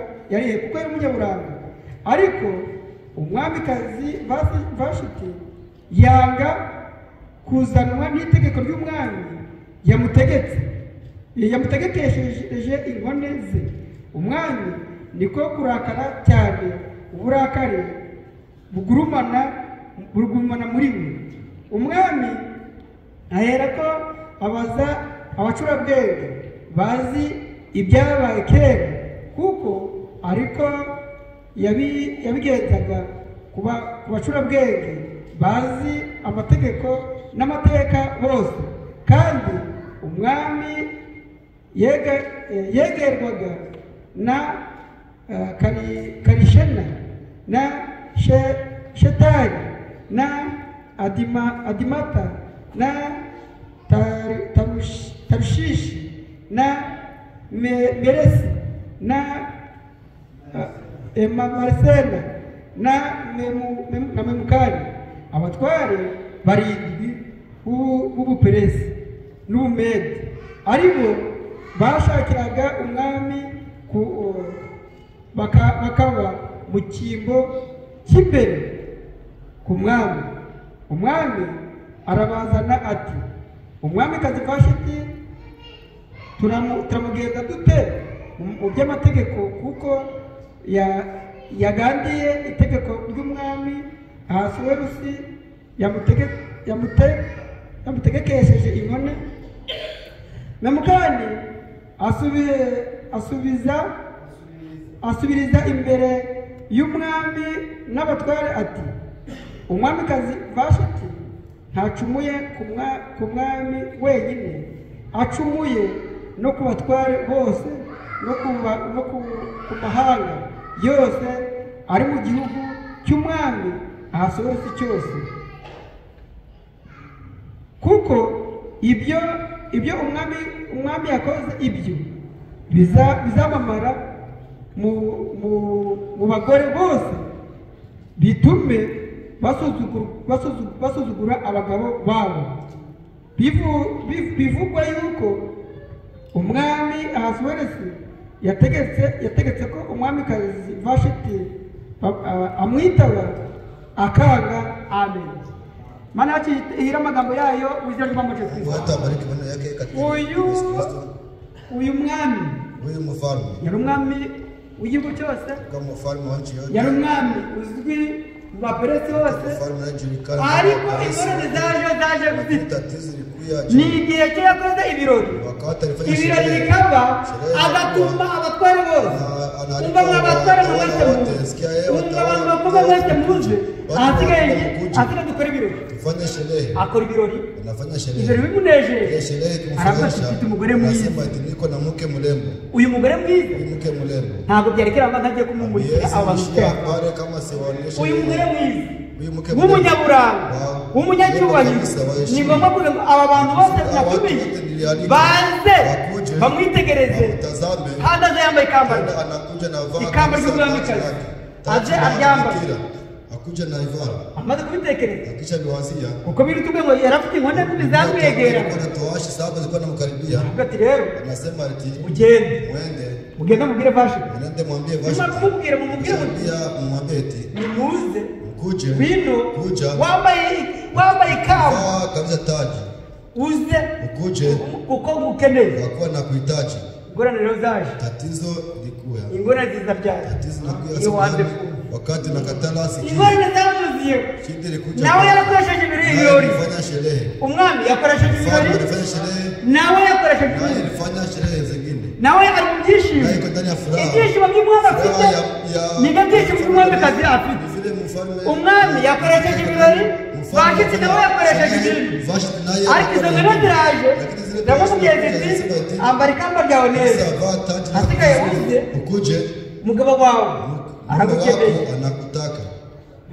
kuko yari umunyaburanga. Ariko umwamikazi Vashiti yanga kuzanwa n'itegeko ry'umwami yamutegetse, yamutegekesheje inkone ze. Umwami niko kurakara cyane, uburakari bugurumana muri we. Umwami aherako abaza abacurabwenge bazi ibyabaye kera, kuko ariko yabigenzaga ku bacurabwenge bazi amategeko n'amateka bose. Kandi umwami yegerwaga na Karishena na Shetari na Adimata na Tarushishi na Meresi na Marisena na Memukani, abatware barindwi b'Ubuperesi n'Ubumedi, aribo bashakiraga umwami bakaba mu cyimbo cy'imbere ku mwami. Umwami arabazana ati umwamikazi Vashiti turamugenda dute mu by'amategeko, kuko yagandiye itegeko ry'umwami Ahasuwerusi yamutegekesheje inkone. Memukani asubiriza imbere y'umwami n'abatware ati umwamikazi Vashiti ntacumuye ku mwami wenyine, acumuye no ku batware bose no ku mahanga yose ari mu gihugu cy'umwami Ahasuwerusi cyose, kuko ibyo umwami yakoze ibyo bizamamara mu bagore bose, bitume basuzugura abagabo babo. Bivugwa yuko umwami Ahasuwerusi yategetse ko umwamikazi Vashiti amwitaba akanga. Amen. Mana yacu ihira amagambo yayo mu izina ry'Umwami wacu Kristo. Uyu mwami, huyu mfalme yari umwami w'igihugu cyose, yari umwami uzwi mu baperesi bose, ariko ingorane zaje gufite ni igihe cye yakoze ibirori, ibirori bikaba agatuma abatware bose, umva mwabatware mwese muze, umva abantu bakobwa mwese muze, ahasigaye dukora ibirori. Akora ibirori, ibirori bimunejeje, aravuga ati mfite umugore mwiza. Uyu mugore mwiza ntabwo byerekera ngo ntagiye kumumurikira abantu. Uyu mugore mwiza w'umunyaburanga w'umunyacyubahiro, ni ngombwa kugira ngo aba bantu bose natumiye baze bamwitegereze, kandi aze yambaye ikamba ry'umwamikazi, aze aryambaye. Amaze kubitekereza, kuko biri tubwe ngo yari afite inkone ebyiri zamwegera, avuga ati rero mugende mugende mubwire Vashiti, nimara kumubwira mumubwire muti nimuze wino wambaye ikamba uze kuko ngukeneye. Ingorane rero zaje, ingorane zizabyara iyo wanze kumva. Wakati nakatala sikia. Ingorane zamuziye. Nawe yarakoresheje ibirori. Umwami yakoresheje ibirori. Nawe yakoresheje ibirori. Nawe ari mu byishimo. Ibyishimo by'umwami afite nibyo byishimo by'umwamikazi afite. Umwami yakoresheje ibirori, Vashiti nawe yakoresheje ibirori. Ariko izo ngorane ziraje, ziramubwira ziti ambara ikamba ryawe neza, hasigaye uze umugabo wawe aragukeneye, anakutaka.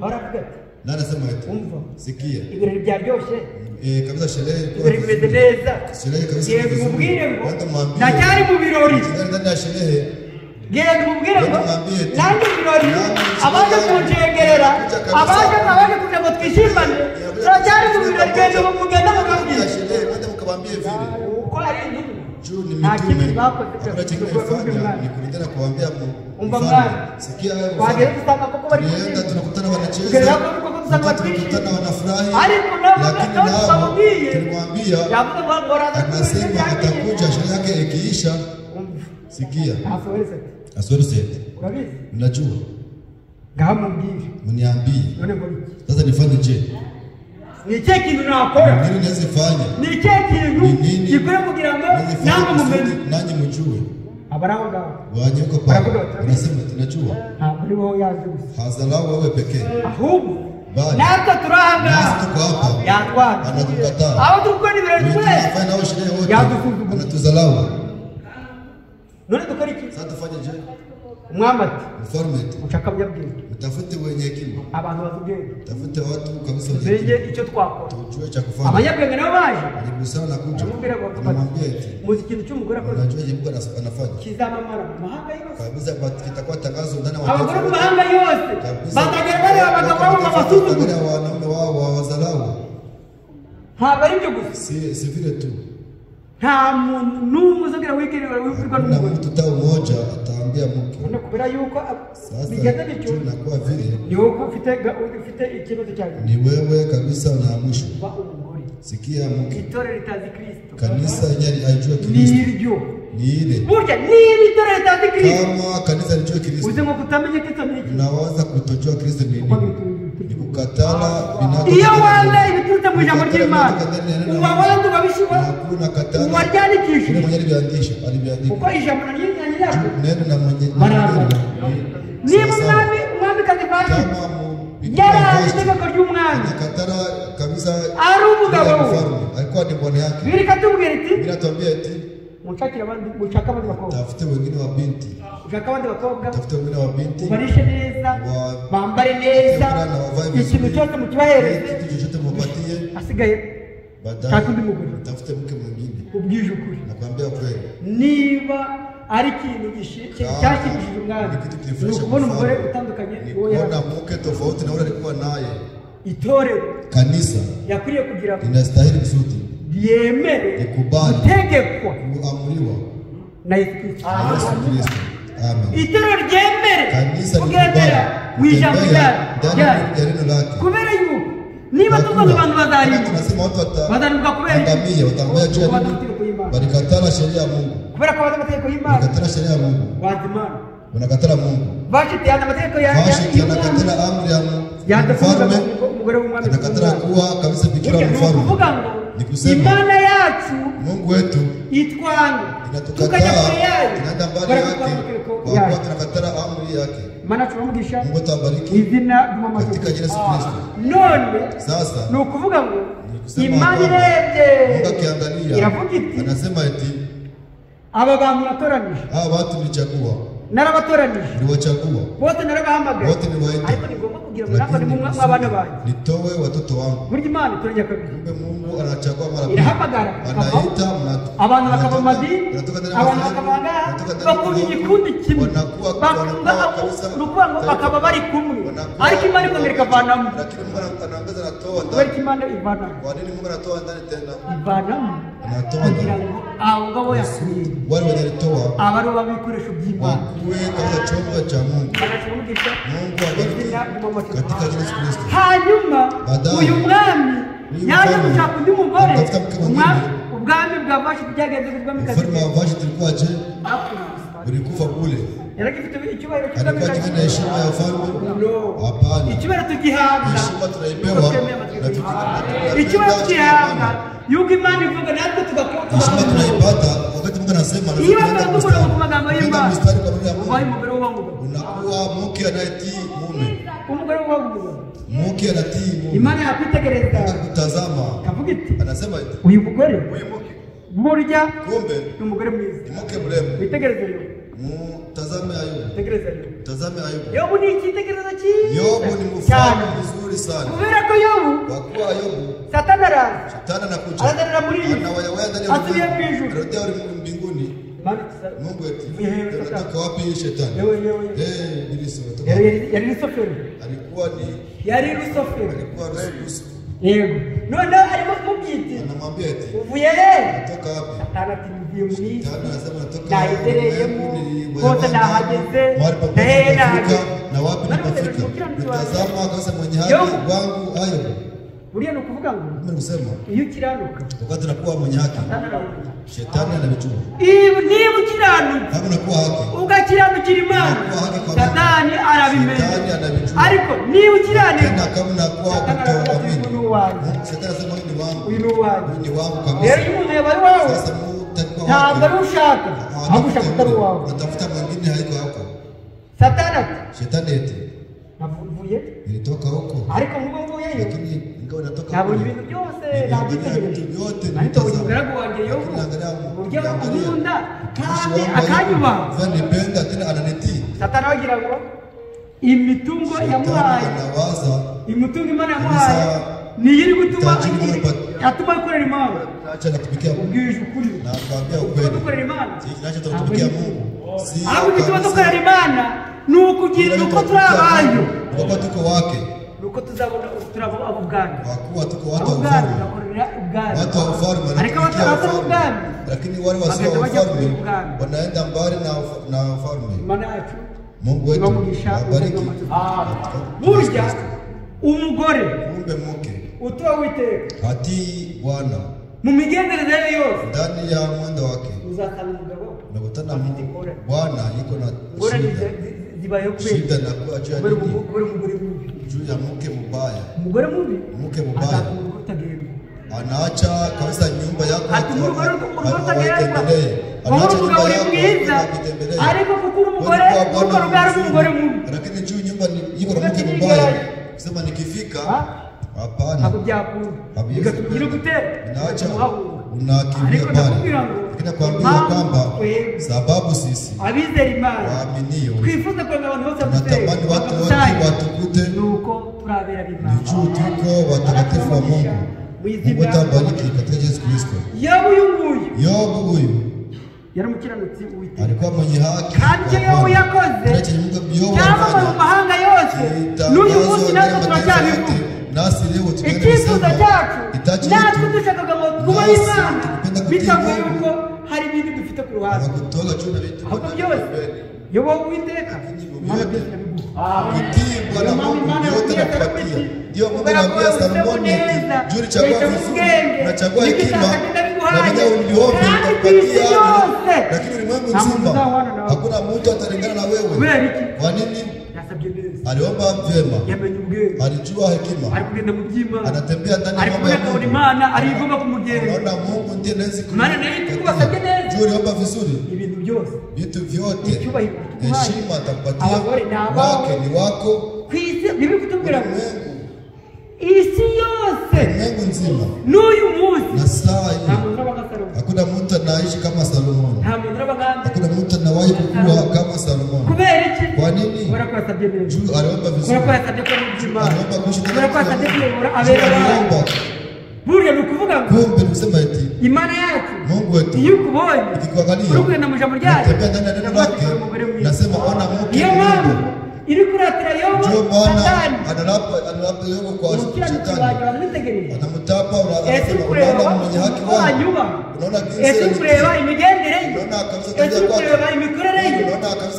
Aravuga ati nani asema eti umva, sikia, ibirori byaryoshye kabisa, sherehe ibirori bimeze neza, sherehe kabisa, genda umubwire ngo ndacyari mu birori, ndani ya sherehe, genda umubwire ngo nanjye ibirori abaje kuncengerera, abaje kugira ngo twishimane, turacyari mu birori, genda mugenda mukabwira uko ari intumwa. Nta kindi bakoze ni kulingana kuambia mfalme, sikia wewe, tunakutana wanacheza, tunakutana wanafurahi, lakini nao tulimwambia, anasema atakuja sherehe yake ikiisha. Sikia Ahasuwerusi, unajua, mniambie sasa nifanye je? Ni ikihe kintu nakora? Nini naweza fanya? Ni ikihe kintu gikwiye kugira ngo namwe mumenye, nanyi mujue? Abari aho ngaho wanyuko pale wanasema tunajua, ntabwo ari wowe yaje gusa, hazalau wewe pekee, ahubwo natwe turi aha ngaha, tuko hapa, yatwanga, anatukataa, aho turi gukora ibirori twese tunafanya nao sherehe wote, yadusuzugura, anatuzalau. None dukora iki? Sasa tufanye je? Umwami ati mfalme ati mushaka abanyabwenge, mtafute wenye hekima, abantu bazi ubwenge, tafute watu kabisa wenye tumenye icyo twakora, tujue cha kufanya. Abanyabwenge nabo baje, ni busara na kuja, aramubwira ngo anamwambia eti muzi ikintu cy'umugore akoze, unajua je Mungu anafanya kizamamara mu mahanga yose kabisa, kitakuwa tangazo ndani ya abagore mu mahanga yose batagera bareba abagabo babo babasuzugura, wanaume wao wawazalau. Ntabwo ari ibyo gusa, si vile tu, Nta muntu n'umwe uzongera wikerera wibwirwa n'umugore. Mtu hata mmoja ataambia mke. Kubera yuko bigenda bityo, inakuwa vile ni wowe ufite ikibazo cyawe. Ni wewe kabisa unaamshwa. Sikia mke. Itorero ritazi Kristo. Kanisa yenyewe haijui Kristo. Niryo. Ni ile. Burya niba itorero ritazi Kristo. Kama kanisa lijue Kristo. Uze ngo kutamenya Kristo ni iki? Unawaza kutojua Kristo ni nini? Ni kukatala binadamu. Iyo wanga ibiturutse mu ijambo ry'Imana. Uba wandu babishiwa. Hakuna katala. Uwaryanikishije. Ule mwenye aliandisha, aliandika. Uko ijambo na nyinyi yako. Neno na mwenye. Niba umwami kazi Vashiti yari itegeko ry'umwami akatara kabisa ari umugabo we alikuwa ni bwana yake. Bibiri ikatubwira iti, Biblia inatuambia eti mushakire abandi, mushake abandi bakobwa, tafute wengine wa binti, ushake abandi bakobwa, tafute wengine wa binti, ubarishe neza, bambare neza, ikintu cyose mukibahereze, kitu chochote mupatie, asigaye baadaye undi mugore, tafute mke mwingine. Ubwije ukuri, nakwambia kweli, niba ari ikintu cyashimishije umwami ni ukubona umugore utandukanye n'uwo yari afite. Mke tofauti na ule alikuwa naye. Itorero, kanisa yakwiriye kugira ngo linastahili kusudi ryemere likubali gutegekwa kuamriwa na Yesu Kristo. Yesu Kristo. Amen. Itorero ryemere kanisa kugendera mu ijambo ryayo neno lake. Kubera yuko niba tuvuga abantu bazarimbuka, tunasema watu bazarimbuka kubera wataangamia, wataangamia juu ya nini? Walikatala sheria ya Mungu. Kubera ko bazi amategeko y'Imana. Walikatala sheria ya Mungu. Bazi Imana. Wanakatala Mungu. Vashiti yana amategeko ya Vashiti anakatala amri ya mfalme. Umugore w'umwami anakatala kuwa kabisa bikira wa mfalme. Kuvuga ngo Ni kusema Imana yacu Mungu wetu itwanga inatukataa, tunaenda mbali yake kwa kuwa tunakatala amri yake. Imana turamugisha Mungu atabariki izina ry'Umwami katika jina Yesu Kristo. None sasa ni ukuvuga ngo Imana irebye Mungu akiangalia iravuga iti, anasema eti aba bantu natoranije, hawa watu nilichagua, narabatoranije, niliwachagua bose narabahamagaye, wote niliwaita, ariko ni ngombwa kugira ngo namba ni abana banjye nitowe watoto wangu. Burya Imana itoranya kabiri. Kumbe Mungu anachagua mara mbili. Irahamagara, anaita, abantu bakava mu madini, abantu bakava ngaha, bakunda igikundi kimwe, ni ukuvuga ngo bakaba bari kumwe, ariko Imana ikongera ikavanamo. Lakini Mungu anaongeza, anatoa ndani. Kubera ko Imana ivanamo. Kwa nini Mungu anatoa ndani tena? Ivanamo Anatoa kugira ndani. ngo abo ngabo yakuye Wale wenye alitoa aba aribo baba ibikoresho by'Imana. wakuwe katika chombo cha Mungu. Banakimugisha Mungu abariki izina ry'Umwami. katika jina Yesu Kristo. Hanyuma Baadaye, uyu mwami uyu yaje mfalme gushaka undi mugore, atafuta mke mwingine. ubwami bwa Vashiti byagenze gutya Mfalme wa Vashiti ulikuwa je? Ulikufa kule. Yaragifite icyubahiro Alikuwa akifanya heshima ya ufalme? No. Hapana. Icyubahiro tugihabwa Heshima tunaipewa na icyubahiro tugihabwa yuko Imana ivuga natwe tugakora. Heshima tunaipata wakati Mungu anasema na Niba tunaenda tuvuga mstari. ku magambo Tunaenda y'Imana, mstari kwa maneno ya ubaye Mungu. umugore w'uwo Unakuwa mke anayetii mume. Umugore w'uwo mugabo. Mke anatii mume. Imana yakwitegereza. Akakutazama. Kavuga iti, Anasema eti, uyu mugore huyu mke burya kumbe ni umugore mwiza. ni mke mrembo. Witegereze Yobu. Mtazame Ayubu. Witegereze Yobu. Mtazame Ayubu. Yobu ni icyitegererezo cyiza. Yobu ni mfano mzuri sana. Kubera ko Yobu, Kwa kuwa Yobu Satani araza. Shetani anakuja. Arazanira muri iyi. Anawayawaya ndani ya Asubiye mu ijuru. Anarudia mbinguni. Mungu eti, unatoka wapi hii shetani? Yewe. Eh, Ibilisi unatoka. Yari Lusoferi. Alikuwa ni Yari Lusoferi. Alikuwa Lusifa. Yego. Noneho arimo kumubwira Anamwambia eti, uvuye he? Unatoka wapi? Satani ati mvuye mu isi. Shetani anasema natoka Nahitereyemo, hose nahageze, mahali popote na hehe nimefika, nahageze. na wapi Nari nimefika. umukiranutsi wanjye. Nitazama kabisa mwenye haki Yobu. wangu Ayubu. Buriya ni ukuvuga ngo Mimi nikusema iyo ukiranuka wakati nakuwa mwenye haki, Satani arabimenya. shetani anavijua. Niba ukiranutse Kama unakuwa haki, ugakiranukira Imana, Unakuwa haki kwa Mungu. Satani arabimenya. Shetani anabijua. Ariko niba ukiranirwa, Tena kama unakuwa Satani aravuga ati, kutoamini, uyu ni uwanjye. Shetani anasema huyu ni wangu. Uyu ni uwanjye. Huyu ni wangu Rero kabisa. iyo umuntu yabaye uwawe, Sasa Mungu utakuwa ntabwo wake. ari ushaka, ahubwo ushaka utari uwawe. Unatafuta mwingine haiko yako. Satani ati, Shetani eti, navuye nilitoka huko. ariko nk'ubu mvuyeyo Lakini ingawa natoka nabonye kule, ibintu byose niliangalia nabyitegereje. vitu vyote Ariko nilitazama. umugaragu wanjye Yobu, Lakini angalia uburyo angalia ankunda mtumishi kandi wangu Ayubu, akanyubaha. ananipenda tena ananitii. Satani agira ngo imitungo Shetani yamuhaye, anawaza imitungo Imana yamuhaye Kabisa, niyo iri gutuma tajiri Mungu yatuma akorera Imana. acha natumikia Mungu. Ubwije ukuri. Na kuambia Gutuma ukweli. dukorera Imana. Hiki kinachotumikia Mungu si Ahubwo igituma kabisa. dukorera Imana ni ukugira uko turi abayo. Kwa kuwa tuko wake. Nuko Nuko tuzabona turabo abo bwami. Kwa kuwa tuko watu wa ufalme. Watu wa ufalme wanatumikia ufalme. Lakini wale wasio wa ufalme wanaenda mbali na ufalme. Mungu wetu abariki. Burya umugore kumbe mke utoa Uwiteka hatii Bwana mu migenderere yose ndani ya mwendo wake uzasanga umugabo unakutana Bwana yuko na shida na kuwa juu ya juu ya mke mubaya. Umugore mubi, mke mubaya anaacha kabisa nyumba yako haitendelee, anaacha nyumba yako haitendelee. Ariko kuko umugore uko rugara umugore mubi, lakini juu nyumba iko na mke mubaya, kusema nikifika hapana, hakubyakunda inaacha unakimbia pale. Lakini nakwambia kwamba sababu sisi waaminio tunatamani watu wote watukute ni juu tuko watakatifu wa Mungu. Mungu atabariki katika Yesu Kristo. Yobu huyu alikuwa mwenye haki. Kandi Yobu yakoze cyangwa mu mahanga yose n'uyu munsi natwe turacyabivuga. Nasi leo icyifuzo cyacu natwe dushakaga ngo twubahe Imana bitavuye yuko hari ibindi dufite ku ruhande, ahubwo byose Yobu Uwiteka Imana byose irabiguha. Kutii Bwana Mungu yote anakupatia. Ndio Mungu anaambia Salomoni, juu chagua vizuri, unachagua hekima na vile uliomba nitakupatia, lakini ulimwengu mzima hakuna mtu atalingana na wewe. Kwa nini? Aliomba vyema, alijua hekima, anatembea ndani ya mambo ya Mungu, anaona Mungu ndiye anaweza kumsaidia. Juu aliomba vizuri, vitu vyote, heshima atakupatia, wake ni wako. Isi yose ulimwengu nzima n'uyu munsi na saa hii hakuna mtu anaishi kama Salomoni, hakuna mtu anawahi kukua kama Salomoni. Kwa nini? Juu aliomba vizuri, aliomba kuishi ndani. Burya ni ukuvuga ngo kumbe ni kusema eti Imana yacu Mungu wetu iyo ukubonye ikikuangalia uri kugenda mu ijambo ryayo unatembea ndani ya neno lake, nasema ona mke niyo mpamvu iri kuratira Yobu Satani analapa Yobu kwa Shetani, anamtapa. Unaona mwenye haki wangu, unaona jinsi ese kureba imigendere ye, ese kureba imikorere ye,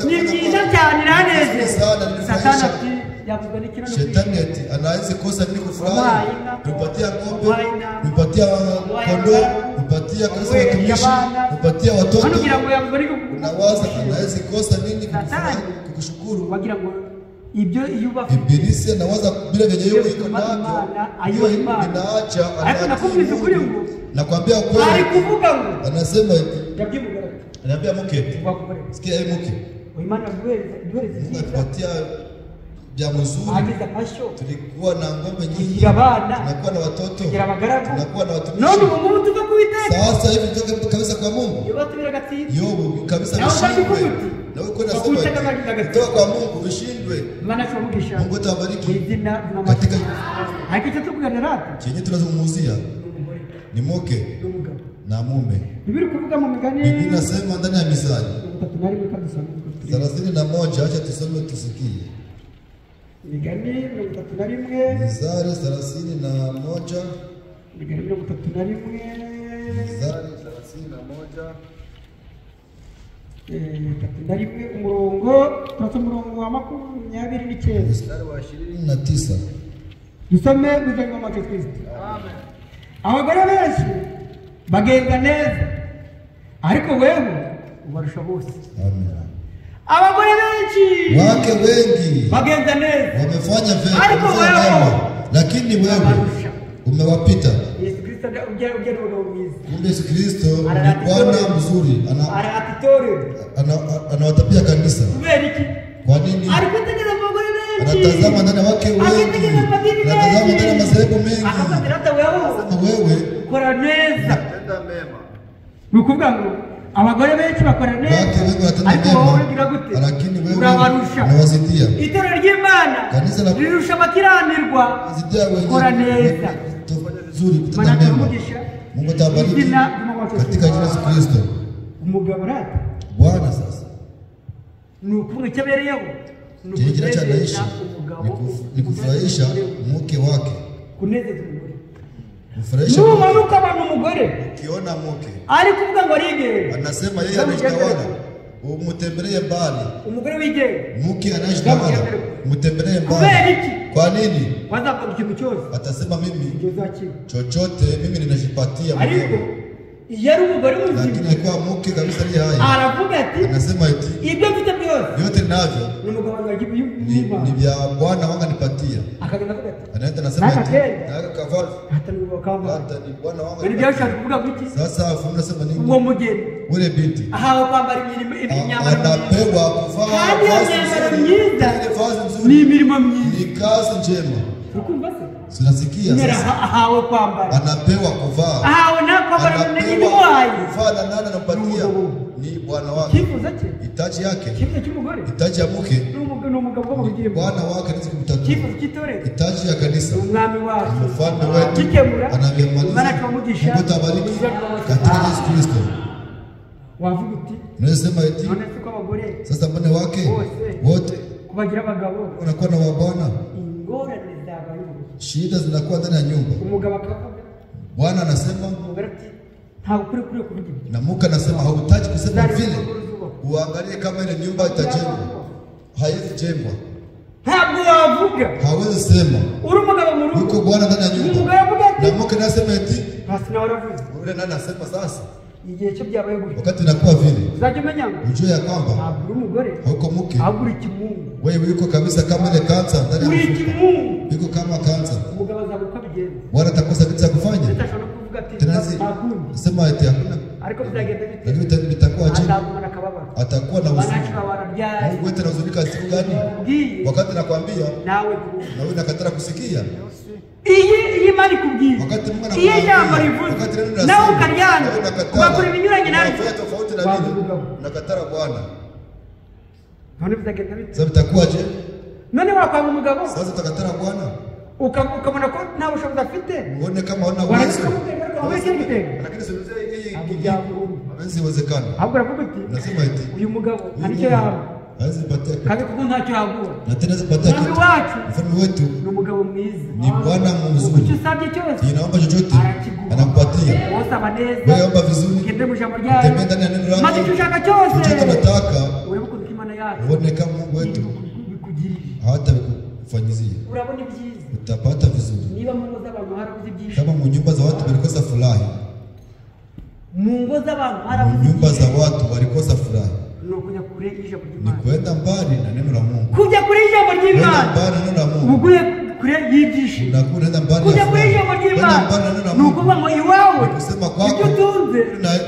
ni byiza cyane iranezeza. Satani ati Shetani ati anaweza kosa nini kufurahi? Tupatia ng'ombe, tupatia kondoo, tupatia kabisa watumishi, tupatia watoto. Unawaza anaweza kosa nini kufurahi, kukushukuru? Ibilisi anawaza bila vyenye yuko iko navyo, hiyo inaacha. Nakwambia kweli, anasema hivi, anaambia mke, sikia hii mke, Mungu atupatia vya mzuri, tulikuwa na ng'ombe nyingi, tunakuwa na watoto, tunakuwa na watumishi. Sasa hivi tutoke kabisa kwa Mungu. Yobu kabisa vishindwe. Na wewe kwenda sema kutoka kwa Mungu vishindwe. Mungu atabariki katika chenye tunazungumzia ni mke na mume. Biblia inasema ndani ya Mithali 31, acha tusome tusikie. Migani 31, Mithali 31, Migani 31, Mithali 31, 31 umurongo, turasoma umurongo wa 29, mstari wa 29. Dusome muzango wa Kristo. Amen. Abagore benshi bagenda neza, ariko wewe ubarusha bose. Amen. Abagore benshi wake wengi bagenda neza, wamefanya vyema, ariko wewe, lakini wewe umewapita. Yesu Kristo ujya mwiza. Kumbe Yesu Kristo ni Bwana mzuri, anawatapia kanisa. Kwa nini? Anatazama ndani wake wengi, anatazama ndani ya madhehebu mengi. Wewe kora neza, ni ukuvuga ngo abagore benshi bakora neza, ariko wowe ugira gute? Lakini wewe urabarusha. Unawazidia. Itorero ry'Imana rirusha abakiranirwa kora neza. Vizuri, kutenda mema. Mungu atabariki katika jina la Yesu Kristo. Umugabo rata Bwana sasa ni ukuvuga icyo abereyeho Ni Chenye kinacho anaishi ukunezeza umugabo, ni kufurahisha mke wake. Kunezeza umugore. Kufurahisha mke. Nubona ukabona umugore Ukiona mke ari kuvuga ngo arigenge, anasema yeye anajitawala, umtembelee mbali. Umugore wigenga Mke anajitawala, umtembelee mbali. Kubera iki? Kwa nini? Wazavuga ikintu cyose Atasema mimi ibyo uzakira. chochote mimi ninajipatia Ariko mwenyewe. iyo ari umugore muzima Lakini akiwa mke kabisa aliye hai aravuga ati anasema eti ibyo mfite byose vyote ninavyo ni umugabo wanjye ni vya Bwana wangu anipatia. Akagenda avuga ati Anaenda anasema eti Naka naka kavazi hata ni wakamba. hata ni Bwana wangu Bari anipatia. byashatse kuvuga ngo iki? Sasa afu nasema nini? Uwo mugeni Ule binti ahawe kwambara imyambaro anapewa kuvaa kandi iyo vazi myambaro nzuri. myiza Ile vazi ni nzuri imirimo myiza. ni kazi njema. Urukumva se? Tunasikia Nyera sasa ahawe kwambara, anapewa kuvaa, ahawe na kwambara anapewa n'ibimuhaye kuvaa na nani anampatia? Ni bwana wake. Icyifuzo cye, Hitaji yake, icyifuzo cy'umugore hitaji ya mke ni umugabo ugomba kugira impuhwe. bwana wake anaweza kumtatua. Icyifuzo cy'itorero Hitaji ya kanisa ni umwami wacu mfalme wetu gikemura. Imana anavyamaliza. ikamugisha. Mungu atabariki katika Yesu Kristo. Wavuga uti Unaweza sema eti none se ko abagore sasa mbone wake bose wote kubagira abagabo wanakuwa na wabwana, ingorane zabaye mu rugo. shida zinakuwa ndani ya nyumba. Umugabo akavuga, Bwana anasema umugore ati ntabwo ukwiye kuriya kuvuga ibyo. na mke anasema hautaki kusema vile, uangalie kama ile nyumba itajengwa. Haiwezi jengwa, Ntabwo wavuga hawezi sema uri umugabo mu rugo. yuko bwana ndani ya nyumba Umugore avuga ati na mke anasema eti hasi nawe aravuze. yule nani anasema sasa, Igihe cyo byabaye gutyo wakati inakuwa vile, uzajya umenya ngo ujue ya kwamba ntabwo uri umugore, hauko mke, ahubwo uri ikimungu. wewe yuko kabisa kama ile kansa ndani ya Uri mfupa, ikimungu. yuko kama kansa. Umugabo azabura uko abigenza, Bwana atakosa kitu cha kufanya ndetse ashobora no kuvuga ati tena, nta kundi, sema eti hakuna, ariko bizagenda bite? lakini itakuwa chini, Azagumana akababaro. atakuwa na huzuni. Banacu barabyaye. Mungu wetu anahuzunika siku gani? Ubwiye Wakati nakwambia nawe ntiwumve. na wewe unakatara kusikia. Iyi Imana ikubwiye, Wakati Mungu iyo ijambo anakuambia, rivuze wakati neno linasema, nawe ukaryana na wewe unakataa, ugakora ibinyuranye naryo, unafanya tofauti na wavuga vile, umugabo. unakatara Bwana. None bizagenda bite? Sasa itakuwaje? None wakwanga umugabo Sasa utakatara Bwana, ukabona ko nta bushobozi afite, uone kama hana uwezo. warangiza ukamubwira ariko wowe ikindi gitenge Lakini suluhisho hii ntabwo byakunda. haiwezi wezekana. Ahubwo uravuga uti Nasema eti uyu mugabo huyu nta nicyo mume yaba, hawezi patia kitu. kandi kuko ntacyo yaguha. Na tena hawezi patia Umwami kitu. wacu Mfalme wetu ni umugabo mwiza, ni Bwana icyo mzuri. usabye cyose Inaomba chochote arakiguha. anakupatia. Wose aba neza, Wewe omba vizuri, ugende mu ijambo ryayo, tembea ndani ya neno maze icyo lake. ushaka cyose Chochote unataka urebe ukuntu ko Imana yacu uone kama Mungu wetu bikugirira. hata vikufanyizia, Urabona ibyiza. utapata vizuri. Niba mu ngo z'abantu harabuze ibyishimo, Kama mu nyumba za watu walikosa furaha, mu ngo z'abantu mu harabuze nyumba za ibyishimo, watu walikosa furaha, ni ukujya kure y'ijambo ni ry'Imana. kwenda mbali na neno la Mungu. Kujya kure y'ijambo Kwenda ry'Imana mbali na neno la Mungu, uguye kure y'ibyishimo. unakuwa unaenda mbali Kujya na kure furaha. y'ijambo Kwenda ry'Imana mbali na neno la ni Mungu ukuvuga ngo iwawe ni kusema ibyo kwako utunze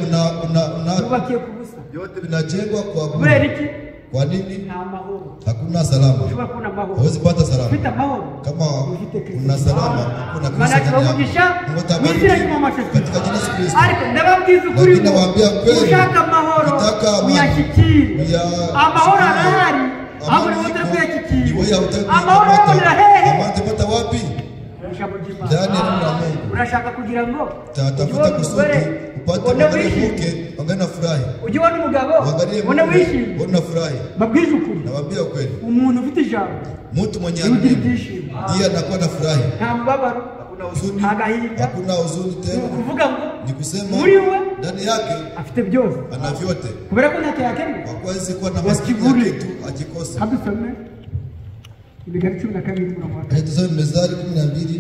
una wubakiye ku busa. yote vinajengwa kwa Kubera bure. iki? Kwa nini? Nta mahoro. Hakuna salama, Ushobora kubona amahoro. hawezi pata salama. Ufite amahoro Kama ufite Kristo. una salama, kuna Imana Kristo ndani yako. ibamugisha Mungu mu atabariki izina ry'Umwami wacu katika jina la Yesu Kristo. Ariko ndababwiza ukuri Lakini ngo nawaambia kweli, ushaka amahoro ukitaka amani, uyashyikire. Amahoro arahari, ahubwo Amani niba utari iko, kuyashyikira. ni wewe hautaki Amahoro kuikamata. urayabonera hehe? Amani utapata wapi? Ijambo ry'Imana. Ndani ya neno la Mungu. Urashaka kugira ngo ujye Tafuta ubona kusudi umugore upate ubone mwangalie wishimye, mke, angalie na furahi, ujye ubona umugabo uangalie ubone mume, wishimye. uone na furahi. Mbabwije ukuri, Nawaambia ukweli, umuntu ufite ijambo mtu mwenye niwe ugira akili ibyishimo, ndiye anakuwa na furahi. nta mubabaro, Hakuna huzuni, nta gahinda. hakuna huzuni Ni tena. ukuvuga ngo Ni kusema muri we ndani yake afite byose, ana vyote, kubera ko ntacyo yakemura. kwa kuwa hawezi kuwa na maskini ya kitu ajikose. Hadusome Imigani 12 umurongo wa Acha tusome Mezali 12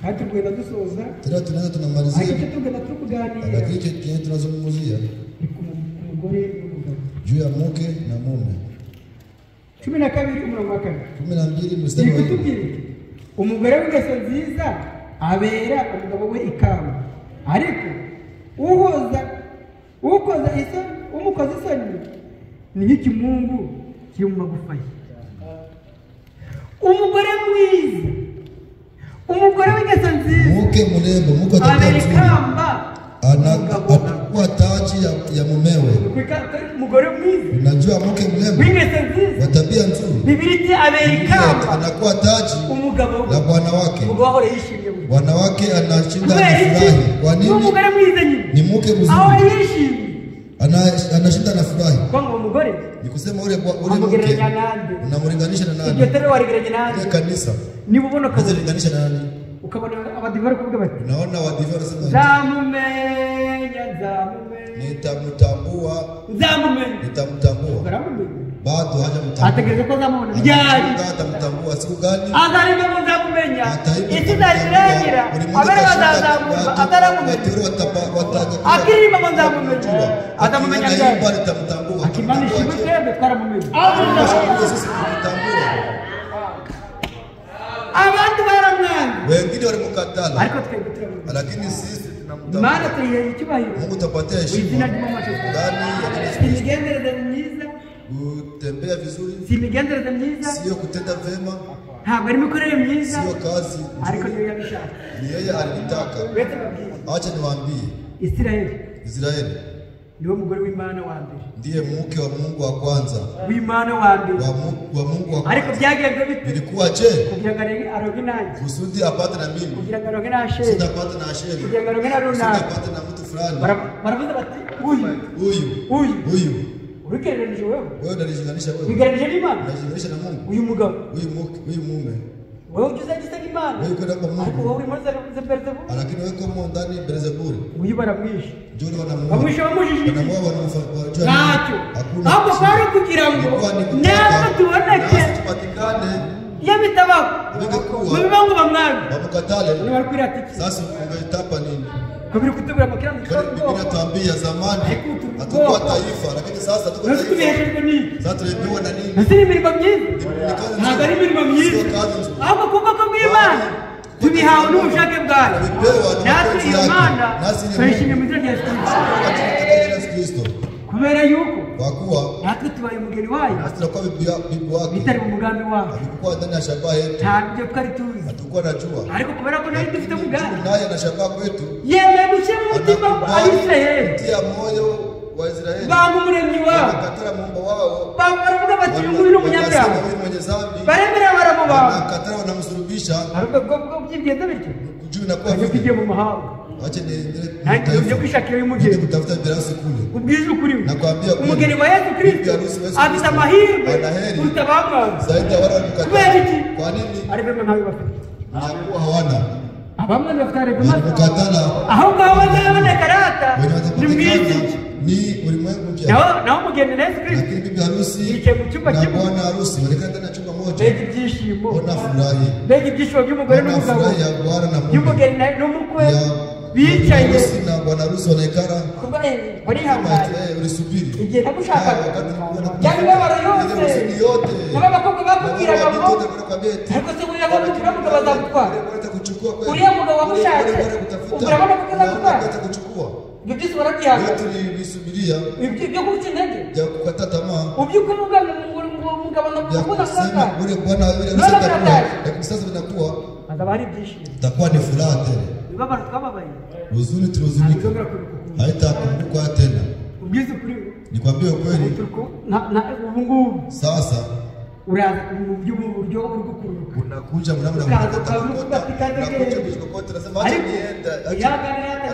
kandi tugenda dusoza, tena tunaanza ariko tunamalizia, icyo tugenda turi kuganira lakini chenye tunazungumzia ni ku mugore n'umugabo. juu ya mke na mume. 12 umurongo wa 2 12 mstari iri wa 4 kutubwira iki? Umugore w'ingeso nziza abera umugabo we ikamba, ariko ukoza isoni, umukoza isoni ni nk'ikimungu kiri mu magufa ye. Umugore mwiza, umugore w'ingeso nziza Mke mrembo, mke wa tabia abera nzuri ikamba atakuwa taji ya mumewe. Umugore mwiza Unajua mke mrembo w'ingeso nziza, wa tabia nzuri Bibiliya iti abera ikamba anakuwa taji umugabo we. la bwana wake. Umugabo ahora yishimye buri gihe. Bwana wake anashinda Kubera iki? anafurahi. Kwa Ni nini? umugore mwiza nyine Ni mke ahora mzuri, yishimye. Anashinda na furahi. Kwa umugore ni kusema ule mke unamlinganisha na nani? Iryo torero warigereranya nande? Ile kanisa niba ubona ukazilinganisha na nani? Ukabona abadive bari kuvuga bati unaona wadive wanasema nzamumenya, nzamumenya, nitamtambua, nzamumenya, nitamtambua. Bado hajamtambua. Ategereza ko azamubona ryari? Atamtambua siku gani? Azarimo nzamumenya. Isi izarirangira abera bazazamuka ataramumenya. Akirimo nzamumenya. Atamumenya ryari? Atamtambua. Akimana ishimwe twebwe twaramumenya. Sisi tumtambua. Abantu baramwanga. Wengine walimkatala. Ariko twebwe turamumenya. Lakini sisi tunamtambua. Imana tuyihe icyubahiro. Mungu tapatia heshima. Izina ry'Umwami wacu. Ndani ya Yesu Kristo. Imigendereze myiza. Kutembea vizuri. Si imigendereze myiza. Sio kutenda vema. Ntabwo ari imikorere myiza. Sio kazi. Ariko niyo yabishaka. Ni yeye alitaka. Uretse babwiye. Acha niwaambie. Israeli. Niwe mugore w'Imana wa mbere. Ndiye mke wa Mungu wa kwanza. W'Imana wa mbere. Wa Mungu wa kwanza. Ariko byagenze bite? Bilikuwa je? Kugira ngo aroge nanjye. Kusudi apate na mimi. Kugira ngo aroge na Asheri. Kusudi apate na Asheri. Kugira ngo aroge na runaka. Kusudi apate na mtu fulani. Baravuze bati uyu. Uyu. Uyu. Uyu. Urigereranije wewe. Wewe unajilinganisha wewe. Wigereranije n'Imana. Unajilinganisha na Mungu. Uyu mugabo. Uyu mke, uyu mume. Wewe ugize Imana. Wewe kwenda kwa Mungu. Ariko wowe uri muri Beelzebuli. Lakini wewe kama ndani Beelzebuli. Uyu baramwishe. Ndio wanamuua. Bamwishe bamujije. Wanamuua wanamfanya. Ntacyo. Hakuna. Ahubwo kwari kugira ngo natwe tuboneke. Tupatikane. Iyo bitabaho. Ingekuwa. Biba ngo bamwange. Wamkatale. None bari kwirata iki? Sasa ungeitapa nini? Ko biri kutubwira amakira mu Biblia inatuambia zamani hatukuwa taifa, lakini sasa tuko taifa. Tubiheshejwe n'iki? Sasa tulipewa na nini? Ese ni imirimo myiza? Ntabwo ari imirimo myiza. Ahubwo ku bwoko bw'Imana tubihawe n'ubushake bwayo. Natwe iyo Mana turayishimiye mu izina rya Yesu Kristo. Kubera yuko kwa kuwa natwe tubaye umugeni wayo, nasi tunakuwa bibi wake, bitari mu mugambi wacu, alikuwa ndani ya shabaha yetu, ntabyo twari tuzi, hatukuwa najua, ariko kubera ko nari dufite umugambi, naye na shabaha kwetu, yemeye gushyira mu mutima Abisirayeli, tia moyo wa Israeli, banga umuremyi wabo, wakatara muumba wao, baravuga bati uyu nguyu ni umunyabyaha, huyu mwenye dhambi, baremera baramubamba, wanakatara wanamsulubisha. Ariko bwo byigenda bityo, juu inakuwa vipi? Tugiye mu mahanga. Acha niendelee ngiye kwishakira y'umugeni, kutafuta biharusi kule. Ubwije ukuri, nakwambia umugeni wa Yesu Kristo afite amahirwe kuruta abamwanze. Zaidi ya wale walimkataa. Kubera iki? Kwa nini? Ari bemwe ntayo bafite. Hakuwa hawana. Abamwanze bafite ari bemwe. Walimkatala. Ahubwo aho bazaboneka rata ni mu isi. Ni ulimwengu mpya. Naho umugeni na Yesu Kristo Lakini bibi harusi yicaye mu cyumba na kimwe. bwana harusi walikaa ndani ya chumba moja. Mbega ibyishimo. Ona furahi. Mbega ibyishimo by'umugore Ona n'umugabo. furahi ya bwana na mume. Y'umugeni n'umukwe. Bicaye na bwana harusi wanaikara. Kuba warihanganye. Ulisubiri. Igihe nagushakaga. Wakati Cyangwa imibabaro yose. Ile yote. N'aba bakobwa bakubwiraga ngo Ariko ariko se buriya uriya mugabo azagutwara. Uriya mugabo wagushatse. Urabona ko azagutwara. Ibyo byose barabyihangana. Yote tulisubiria. Ibyo byo guca intege. Bya kukata tamaa. Ubyuka uvuga ngo umugabo ndamukunda kusema ule bwana yule anasema lakini sasa vinakuwa hazaba hari ibyishimo. Itakuwa ni furaha tele. Imibabaro twababaye. Huzuni tulihuzunika. Haitakumbukwa tena. Ubwize ukuri. Nikwambie ukweli. Ubu ngubu. Sasa uraza mu buryo uri gukururuka. Unakuja mnamna ukaza unakuja kujikokota, nasema acha nienda.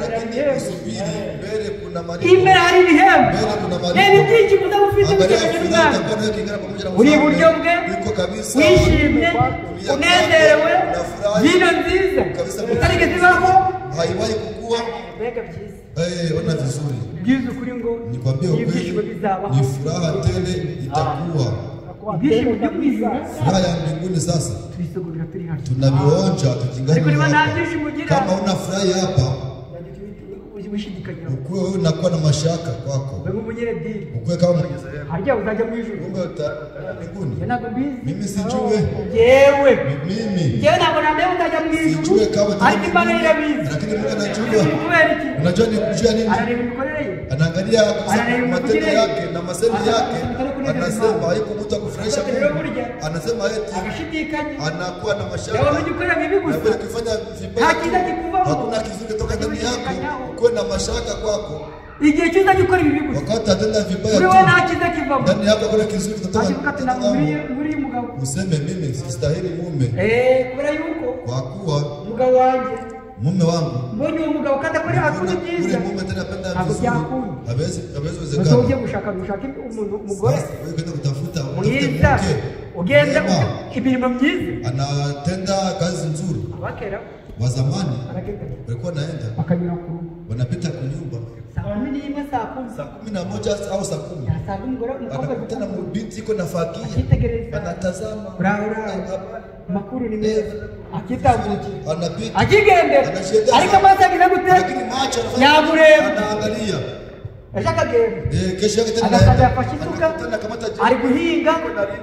Lakini usubiri, mbele kuna malipo. Imbere hari ibihembo. Mbele kuna malipo. Reba ibyinshi muza ufite bikeneye n'umwami. Uri iburyo bwe, wishimye, unezerewe, vino nziza utarigeze ibaho, haiwahi kukua. Mbega byiza. Ona vizuri. Ubwize ukuri ngo nikwambie ukweli, ni furaha tele itakuwa. Ibyishimo byo mu ijuru, furaha ya mbinguni sasa tubisogorera turi hano, tunavionja tukingali. Ariko niba nta byishimo ugira, kama una furaha hapa, ukuwe wewe unakuwa na mashaka kwako. Wewe mwenyewe ukuwe kama harya uzajya mu ijuru, kumbe utaenda mbinguni. Ntabwo mbizi. Mimi sijue. Yewe. Mimi. Yewe ntabwo namenya uzajya mu ijuru. Sijue kama ariko Imana irabizi. Lakini Mungu anajua. Kubera iki? Unajua ni kujua nini? Arareba imikorere ye. Anaangalia matendo yake na masemi yake. Anasema haiko mtu akufurahisha Mungu. Anasema eti agashidikanya. Anakuwa na mashaka. Yewe unajikora bibi gusa. Na ukifanya vibaya. Nta kiza Hakuna kizuri kutoka ndani yako. Ukuwe na mashaka kwako. Igihe cyose ugikora ibibi gusa. Wakati atenda vibaya. Uri nta kiza kivamo. Ndani yako hakuna kizuri kutoka. Muri mugabo. Useme mimi sistahili mume. Kubera yuko kwa kuwa mugabo wanjye Mume wangu mbonye uwo mugabo kandi akora akora ibyiza ule mume tena apenda ntabwo vizuri, byakunda. hawezi Gusa wezekana. ugiye gushaka gushaka umuntu umugore Sasa wewe kwenda kutafuta utafute mwiza mke ugenda mwema, imirimo myiza anatenda kazi nzuri. Abakera Wa zamani baragenda walikuwa naenda bakanyura ku rugo wanapita kunyumba 11:30 10:00 saa 11 au saa 10, yasanga umugore umukobwa anakutana binti iko na fagia, akitegereza anatazama, uraho uraho amakuru ni meza akitambukira anapita, akigendera Anashinda. ariko amaso agira gute lakini macho anafanya yamureba anaangalia. Ejo akagenda Kesho yake tena agasanga anaenda. yafashe isuka Anakutana kamata jembe. ari guhinga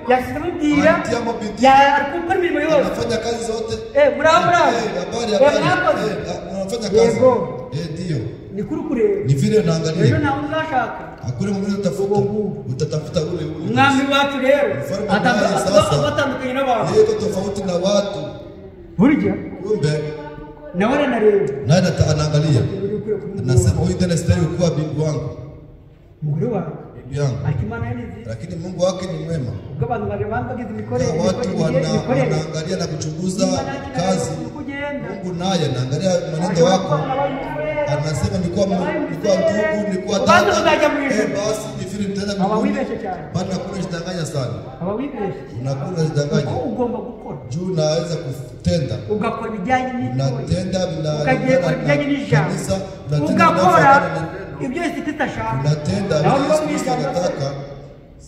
yasize amubwira Anatia mabidii. ari gukora imirimo yose Anafanya kazi zote. Muraho muraho Habari habari. Mwakoze Unafanya kazi. Yego. Ndio. Ni kuri kureba Ni vile ejo unaangalia. ntawe uzashaka Hakuna mwingine utafuta. Utatafuta ule ule. Umwami wacu rero Mfalme naye sasa. atandukanye n'abantu Yeye iko tofauti na watu. Burya Kumbe nawe aranareba naye anaangalia. Uri ukwiye kuba Anasema huyu tena stahili kuwa bibi wangu. umugore wawe Bibi yangu. ariko Imana ye ni nziza Lakini Mungu wake ni mwema. ubwo abantu bareba bagize imikorere Na watu imikorere wanaangalia na kuchunguza Imana yacu kazi. inareba uko ugenda. Mungu naye anaangalia mwenendo wako. Anasema nilikuwa ndugu, nilikuwa Ubanza dada. uzajya mu ijuru. Basi ni vile nitaenda Aba mbinguni. wibeshye cyane. Bado hakuna jidanganya sana. Aba wibeshye. Unakula jidanganya. Uko ugomba gukora. Juu unaweza kutenda. Ugakora ibijyanye n'itorero. Unatenda Ukagiye gukora ibijyanye n'ijambo. kanisa, unatenda Ugakora vinavyofuatana na neno. ibyo Yesu Kristo ashaka. Unatenda Nawe vile niba Yesu Kristo mwijambo se, anataka.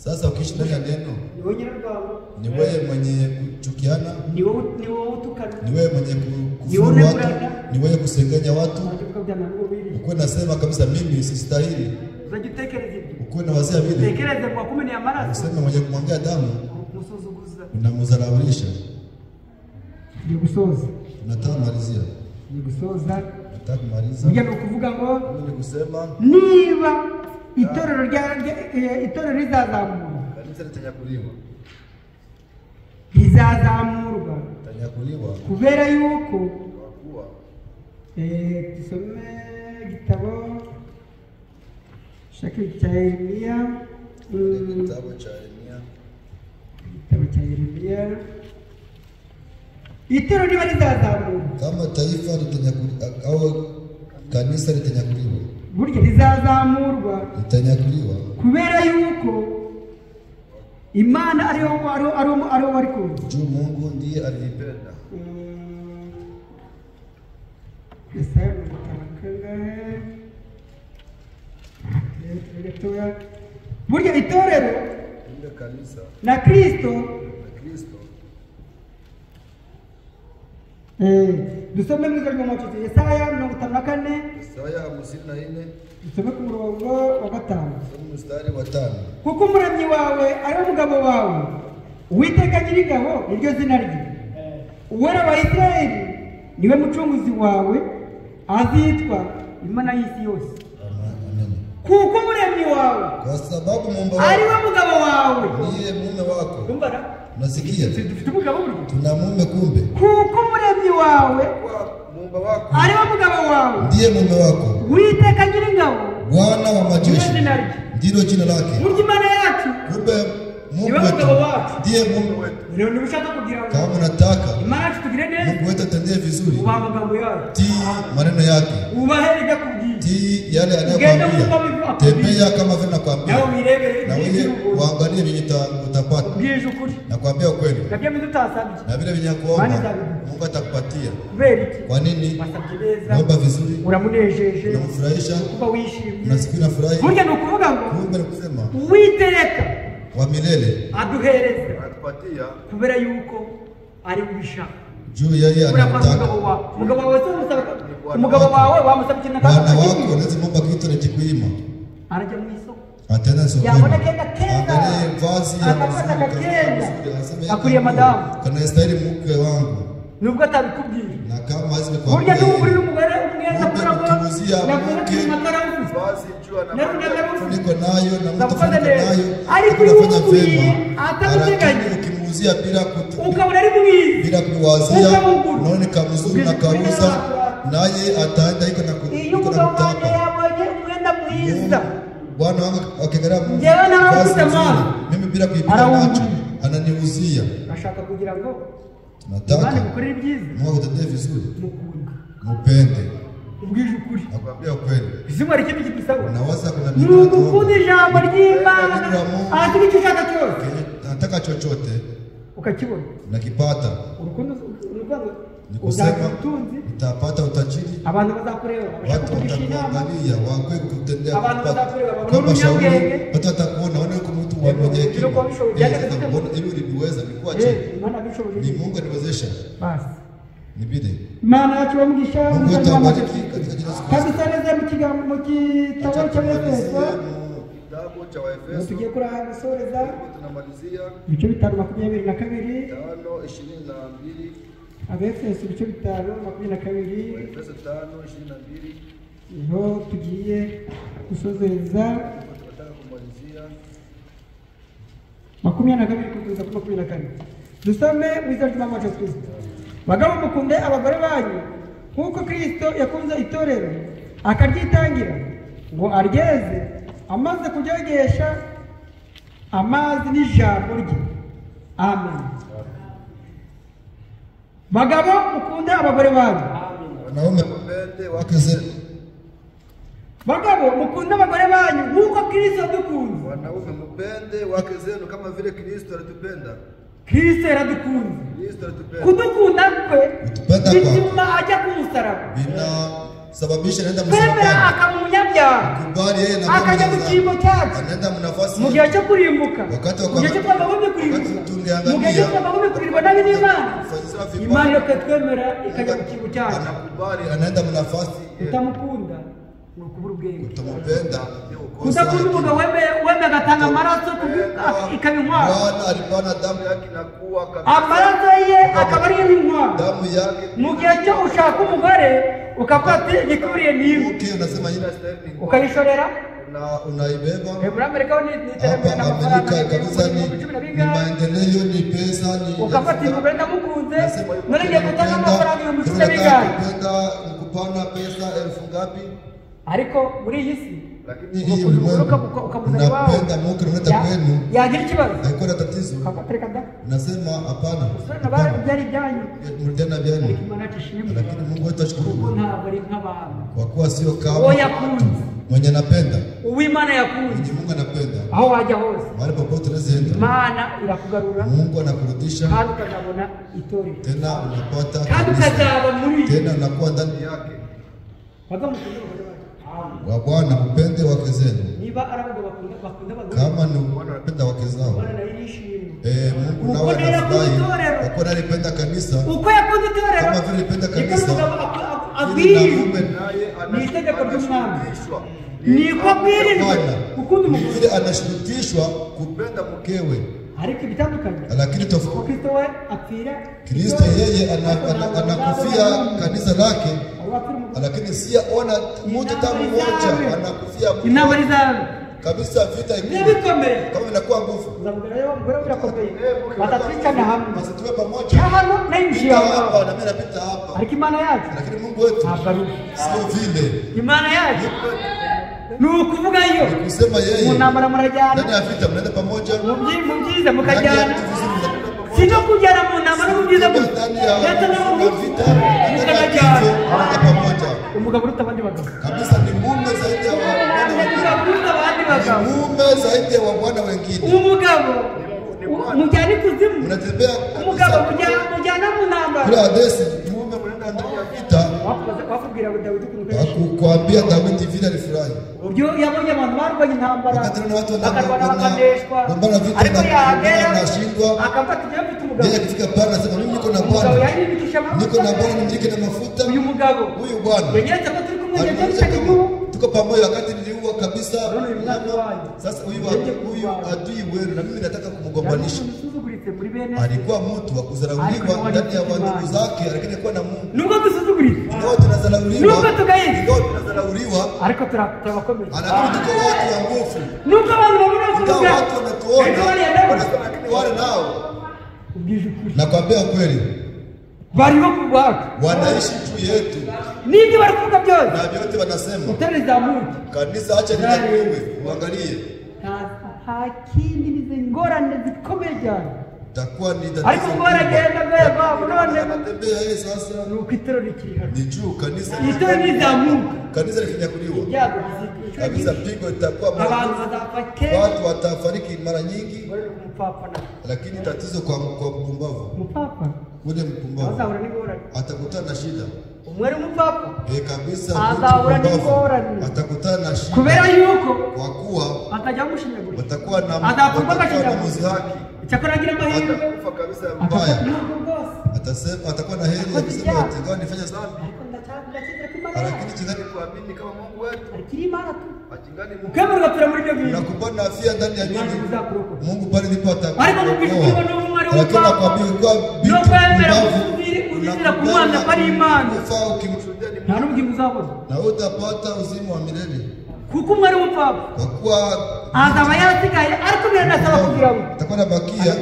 Sasa ukiishi ndani ya neno, ni wowe nyirarwango. ni wewe mwenye kuchukiana, Ni wowe utukana. ni wewe mwenye Ni wewe kufuru watu, unayemlanda. ni wewe kusengenya watu. Uzajya uvuga bya ntabwo wiriye. Ukuwe nasema kabisa mimi sistahili. Uzajya utekereza ibyo. Ukuwe na wazia vile. Utekereze ngo wakumeneye amaraso. Useme mwenye kumwangia damu Umusuzuguza. unamudharaulisha. Ngiye gusoza. Unataka kumalizia. Ngiye gusoza. Nataka kumaliza. Burya ni ukuvuga ngo Mimi ni kusema niba itorero itorero rizazamurwa, kanisa litanyakuliwa. rizazamurwa Litanyakuliwa kubera yuko kwa kuwa dusome igitabo shaka cya Yeremiya, kitabu cha Yeremia, igitabo cya Yeremiya, itorero niba rizazamurwa, kama taifa litanyakuliwa au kanisa litanyakuliwa, burya rizazamurwa litanyakuliwa kubera yuko Imana ariyo ariyo wari kuza. juu Mungu ndiye alilipenda. Yesaya 52 gatoya. Burya itorero Kumbe kanisa na Kristo na Kristo. Dusome mu ijambo ry'Imana Yesaya 54, Yesaya 54, dusome ku murongo wa 5. Dusome mstari wa 5. Kuko umuremyi wawe ari umugabo wawe, Uwiteka Nyiringabo niryo zina rye. Uwera wa Isirayeli niwe mucunguzi wawe, azitwa Imana y'isi yose. Amen. Kuko umuremyi wawe kwa sababu muumba ari wako we mugabo wawe. ndiye mume wako. Urumva? Unasikia? Dufite umugabo burya. Tuna mume kumbe. Kuko umuremyi wawe Muumba wako ari we mugabo wawe, ndiye mume wako, Uwiteka Nyiringabo Bwana wa majeshi niryo zina rye. ndilo jina lake. Burya Imana yacu Kumbe Mungu Niwe wetu mugabo wacu. ndiye mume wetu. Rero niba ushaka kugira ngo Kama unataka Imana yacu tugire neza, Mungu wetu atendee vizuri, ubaha amagambo yayo, tii maneno yake, ubahe ibyo akubwiye, tii yale Ugende anayokuambia, nk'uko abivuga. tembea kama vile nakwambia, nawe wirebere na wewe iby'urukundo. uangalie vyenye utapata. Ubwije ukuri Nakwambia ukweli, nabyo bintu utasabye, na vile vyenye Imana kuomba izabiduha. Mungu atakupatia. Kubera iki? Kwa nini? Wasabye neza, Naomba vizuri, uramunejeje, unamfurahisha, kuba wishimye. unasikia unafurahi. Burya ni ukuvuga ngo Kumbe ni kusema Uwiteka wa milele aduhereza anatupatia kubera yuko ari ubishaka. juu yeye Kubera ko ari anataka. umugabo wawe. Umugabo wawe se umusaba umugabo wawe wamusaba ikintu Bwana wako akakibwira. unaweza muomba kitu anachikuima, Arajya mu isoko ataenda sokoni, yabona kenda keza, angalie vazi ya akafata mazuri, akakenda, mazuri, anasema akuriye yeye madamu kanastahili mke wangu, nubwo atabikubwira. na kama hawezi Burya kukwambia n'ugurira umugore umwenda Kumbe kubera ko ukiuzia nakuze mke makaramu vazi juu narunagarufu niko nayo na mtu Ndakukoze funika neza. nayo, Ariko iyo unafanya umuguriye vyema, ataguteganya. lakini ukimuuzia bila ukabona ari mwiza bila kuwazia, Ukamugura. unaona ni kamzuri na kauza, naye ataenda iko na iyo iko na umugabo wanjye kutapa. yabonye umwenda mwiza Bwana wangu akiangalia Njyewe nawe vazi ufite nzuri, amaso. mimi bila kuipiga Arawugura. macho ananiuzia. ashaka kugira ngo Tunataka Mungu akutendee vizuri, mupende. Nakwambia ukweli. Unawaza kuna nataka chochote nakipata. Ni kusema utapata utajiri, watu watakuangalia, wakwe kutendea kama shauri, watu watakuona, waone uko mtu wa mwenye hekima. Mbona hivi uliweza? Nikuache, ni Mungu aniwezesha. Basi nibidi Imana yacu bamugisha Mungu atabariki katika jina la Yesu. Kabisa neza mu gitabo cy'Abefeso, kitabu cha Waefeso tugiye kuragusoreza tunamalizia ibice 5:22 5:22. Abefeso ibice 5:22, Waefeso 5:22 niho tugiye gusozereza. Tunataka kumalizia 22 kugeza kuri 24. Dusome mu izina ry'Umwami wacu Kristo. Bagabo mukunde abagore banyu nk'uko Kristo yakunze itorero akaryitangira ngo aryeze amaze kuryogesha amazi n'ijambo rye. Amen. Bagabo mukunde abagore banyu. Wanaume mpende wake zenu. Bagabo mukunde abagore banyu nk'uko Kristo yadukunze. Wanaume mpende wake zenu kama vile Kristo alitupenda. Kristo yaradukunze. Kudukunda kwe bituma ajya ku musaraba, binasababisha anaenda msalabani, akaba umunyabyaha, kubali yeye na akajya mu cyimbo cyacu, anaenda mu nafasi mu gihe cyo kurimbuka, mu gihe cyo twakagombye kurimbuka, mu gihe cyo twakagombye kurimbuka nabi n'Imana, Imana ikatwemera ikajya mu cyimbo cyacu, anakubali anaenda mu nafasi. Utamukunda ni ukubura ubwenge. Utamupenda udakunda umugabo wemeye agatanga amaraso ikaba intwaro, Bwana alipana damu yake inakuwa kabisa, amaraso ye akaba ariyo intwaro. Damu yake. Mu gihe cyo ushaka umugore ukavuga ati ikwiriye ni ibi, unasema ukayishorera, unaibeba. Muri Amerika ni iterambere n'amafaranga kabisa, ni maendeleo, ni pesa, ni ukafata umugore ndamukunze none ngiye gutanga amafaranga 10,000, kupana pesa elfu ngapi? Ariko muri iyi si lakini hii ulimwengu unapenda mke unaleta kwenu, yagira ikibazo haikuwa na tatizo, nasema hapana, mrudana vyenu, lakini Mungu wetu ashukuru kwa kuwa sio kama mwenye anapenda, Uwimana yakunze, mwenye Mungu anapenda, aho wajya hose, mahali popote unaenda, Imana irakugarura, Mungu anakurudisha, kandi ukazabona itorero, tena unapata, kandi ukazaba muri, tena unakuwa ndani yake. Wa Bwana mpende wake zenu. Kama ni Bwana anapenda wake zao, Mungu nawe anafurahi kwa kuwa alipenda kanisa, kama vile alipenda kanisa, na mume naye ni vile anashurutishwa kupenda mkewe. Lakini tofauti, Kristo yeye anakufia kanisa lake, lakini si ona mtu tangu mmoja anakufia kabisa. Vita ikuwe kama inakuwa nguvu, basi tuwe pamoja hapa na mimi napita hapa, lakini Mungu wetu sio vile. Imana yacu ni ukuvuga iyo kusema yeye munambara murajyana ndani ya vita mnaenda pamoja, mu byiza mukajyana, si no kujyana mu ntambara no mu byiza gusa, ndetse no mu vita mnaenda pamoja. Umugabo uruta abandi bagabo kabisa ni mume zaidi ya bwana wengine, ni mume zaidi ya bwana wengine. Umugabo mujyana ikuzimu, mnatembea umugabo mujyana mu ntambara kule Hadesi, mume mnaenda ndani ya vita. Wakubwira Dawidi ukuntu wakukwambia Dawidi vile alifurahi, uburyo yabonye abantu barwanye intambara, wakati watu bakarwana bakaneshwa, wanagombana vita ariko yahagera anashindwa, akafata igihe afite umugabo. Yeye akifika pale anasema mimi niko na Bwana, niko na Bwana, nimilike na mafuta. Uyu mugabo, huyu bwana yanyeretse ko turi kumwe igihe cy'igihugu, tuko pamoja wakati niliua kabisa. Sasa huyu adui wenu na mimi nataka kumgombanisha. Alikuwa mtu wa kudharauliwa ndani ya ndugu zake, lakini alikuwa na Mungu. Nubwo dusuzuguritse, ingawa tunadharauliwa, nubwo tugayitse, ingawa tunadharauliwa, ariko turabakomeye, lakini tuko watu wa nguvu. Nubwo abantu babona kuvuga, watu wanatuona, wanasema lakini wale nao, nakwambia kweli, bariho ku bwacu, wanaishi juu yetu, nibyo bari kuvuga byose, na vyote wanasema. Utarizamuke kanisa, acha nitakuwe uangalie, nta kindi, ni ingorane zikomeye cyane. Itakuwa ni tatizo. Ariko ubwo aragenda rwego none anatembea yeye sasa. Nuko itorero rikiri hano. Ni juu kanisa. Itorero lizamuka. Kanisa likinyakuliwa. Ibyago bizikira. Kabisa pigo itakuwa abantu bazapfa kenshi. Watu watafariki mara nyingi. Lakini tatizo kwa mpumbavu. Mupapa. Ule mpumbavu. Atakutana na shida. Umwere mupapa. Kabisa. Azahura n'ingorane. Atakutana na shida. Kubera yuko kwa kuwa atajya mushinyagurira. Watakuwa na muzihaki. Icyakora agira amahirwe atakufa kabisa mbaya. Atasema atakuwa na heri ya kusema ati ingawa nifanya dhambi. Lakini chingani kuamini kama Mungu wetu. Akiri imana tu. Achingani Mungu. Ukemera ugapfira muri ibyo bintu. Nakubona afia ndani ya nyinyi. Mungu pale ndipo atakuwa. Ariko mubishikirwa n'umwari Lakini nakwambia kwa no kwemera kuzira kumwana ko ari Imana. Kufa ukimshuhudia ni nta n'ubugingo uzabona. Na utapata uzima wa milele. Kuko umwari w'umupfapfa kwa kuwa azaba yarasigaye ariko biranasaba kugira ngo atakuwa nabakia,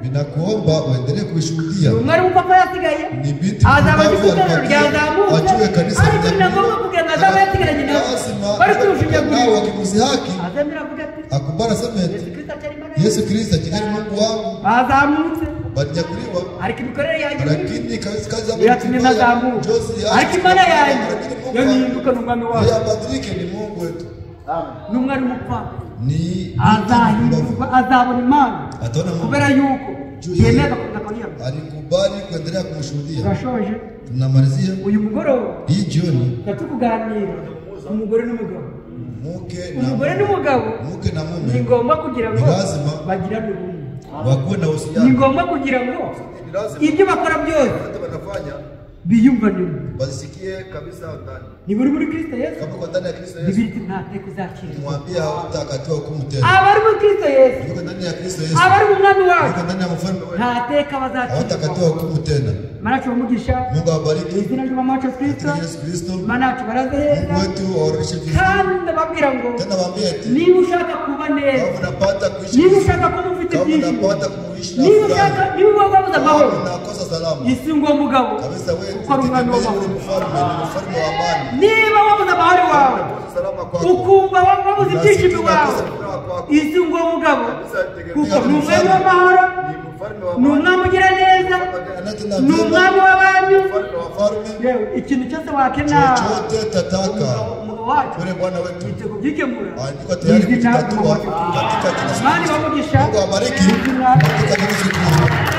ninakuomba uendelee kuishuhudia. Umwari w'umupfapfa yasigaye ni binti azaba itorero ryazamutse, ajue kanisa ariko ni ngombwa kugira ngo azaba yasigaranye nawe bari kumushinyagurira wakimuzihaki, azemera avuga ati akubara aseme Yesu Kristo akingali Mungu wangu. Bazamutse balinyakuliwa, ariko imikorere yanjye, lakini kazi zangu yatumye ntazamuka, ariko Imana yanjye yahinduka n'umwami wacu, yabadilike ni Mungu wetu. Amen. N'umwari w'umupfapfa ni azahindurwa, azabona Imana kubera yuko yemera kuza. Alikubali kuendelea kumshuhudia. Turashoje, tunamalizia uyu mugoroba hii jioni tukuganira umugore n'umugabo. Umugore n'umugabo muke na mume ni ngombwa kugira ngo bagirane ubumwe, wakuwe na uhusiano. Ni ngombwa kugira ngo ibyo bakora byose biyumvanire, bazisikie kabisa ndani. Ni buri muri Kristo Yesu. Kama kwa ndani ya Kristo Yesu. Bibiri nta teko uzakira. Mwambie hautakatiwa hukumu tena. Abari muri Kristo Yesu. Yuko ndani ya Kristo Yesu. Abari mu mwami wacu. Yuko ndani ya mfalme wetu. Nta teka bazakira. Hautakatiwa hukumu tena. Mana yacu umugisha. Mungu awabariki. Izina ry'Umwami wacu Kristo. Yesu Kristo. Mana yacu baraze heza. Mungu wetu awaoneshe vizuri. Kandi ndababwira ngo tena waambie ati niba ushaka kuba neza, kama unapata kuishi, niba ushaka kuba ufite kama byinshi, unapata kuishi na niba furaha, ushaka, niba wabuze amahoro, unakosa salama, isunga uwo mugabo kabisa wewe kuko ari umwami w'amahoro. Mfalme ni mfalme wa amani. Niba wabuze amahoro wawe, ukumva wabuze ibyishimo wawe, isunga uwo mugabo kuko ni umwami w'amahoro, ni umwami ugira neza, ni umwami w'abami. Ikintu cyose wakena chochote tataka umugabo wacu ule Bwana wetu yiteguye kubyikemura, andiko tayari kutatua katika jina la Yesu. Mungu awabariki katika jina la Yesu.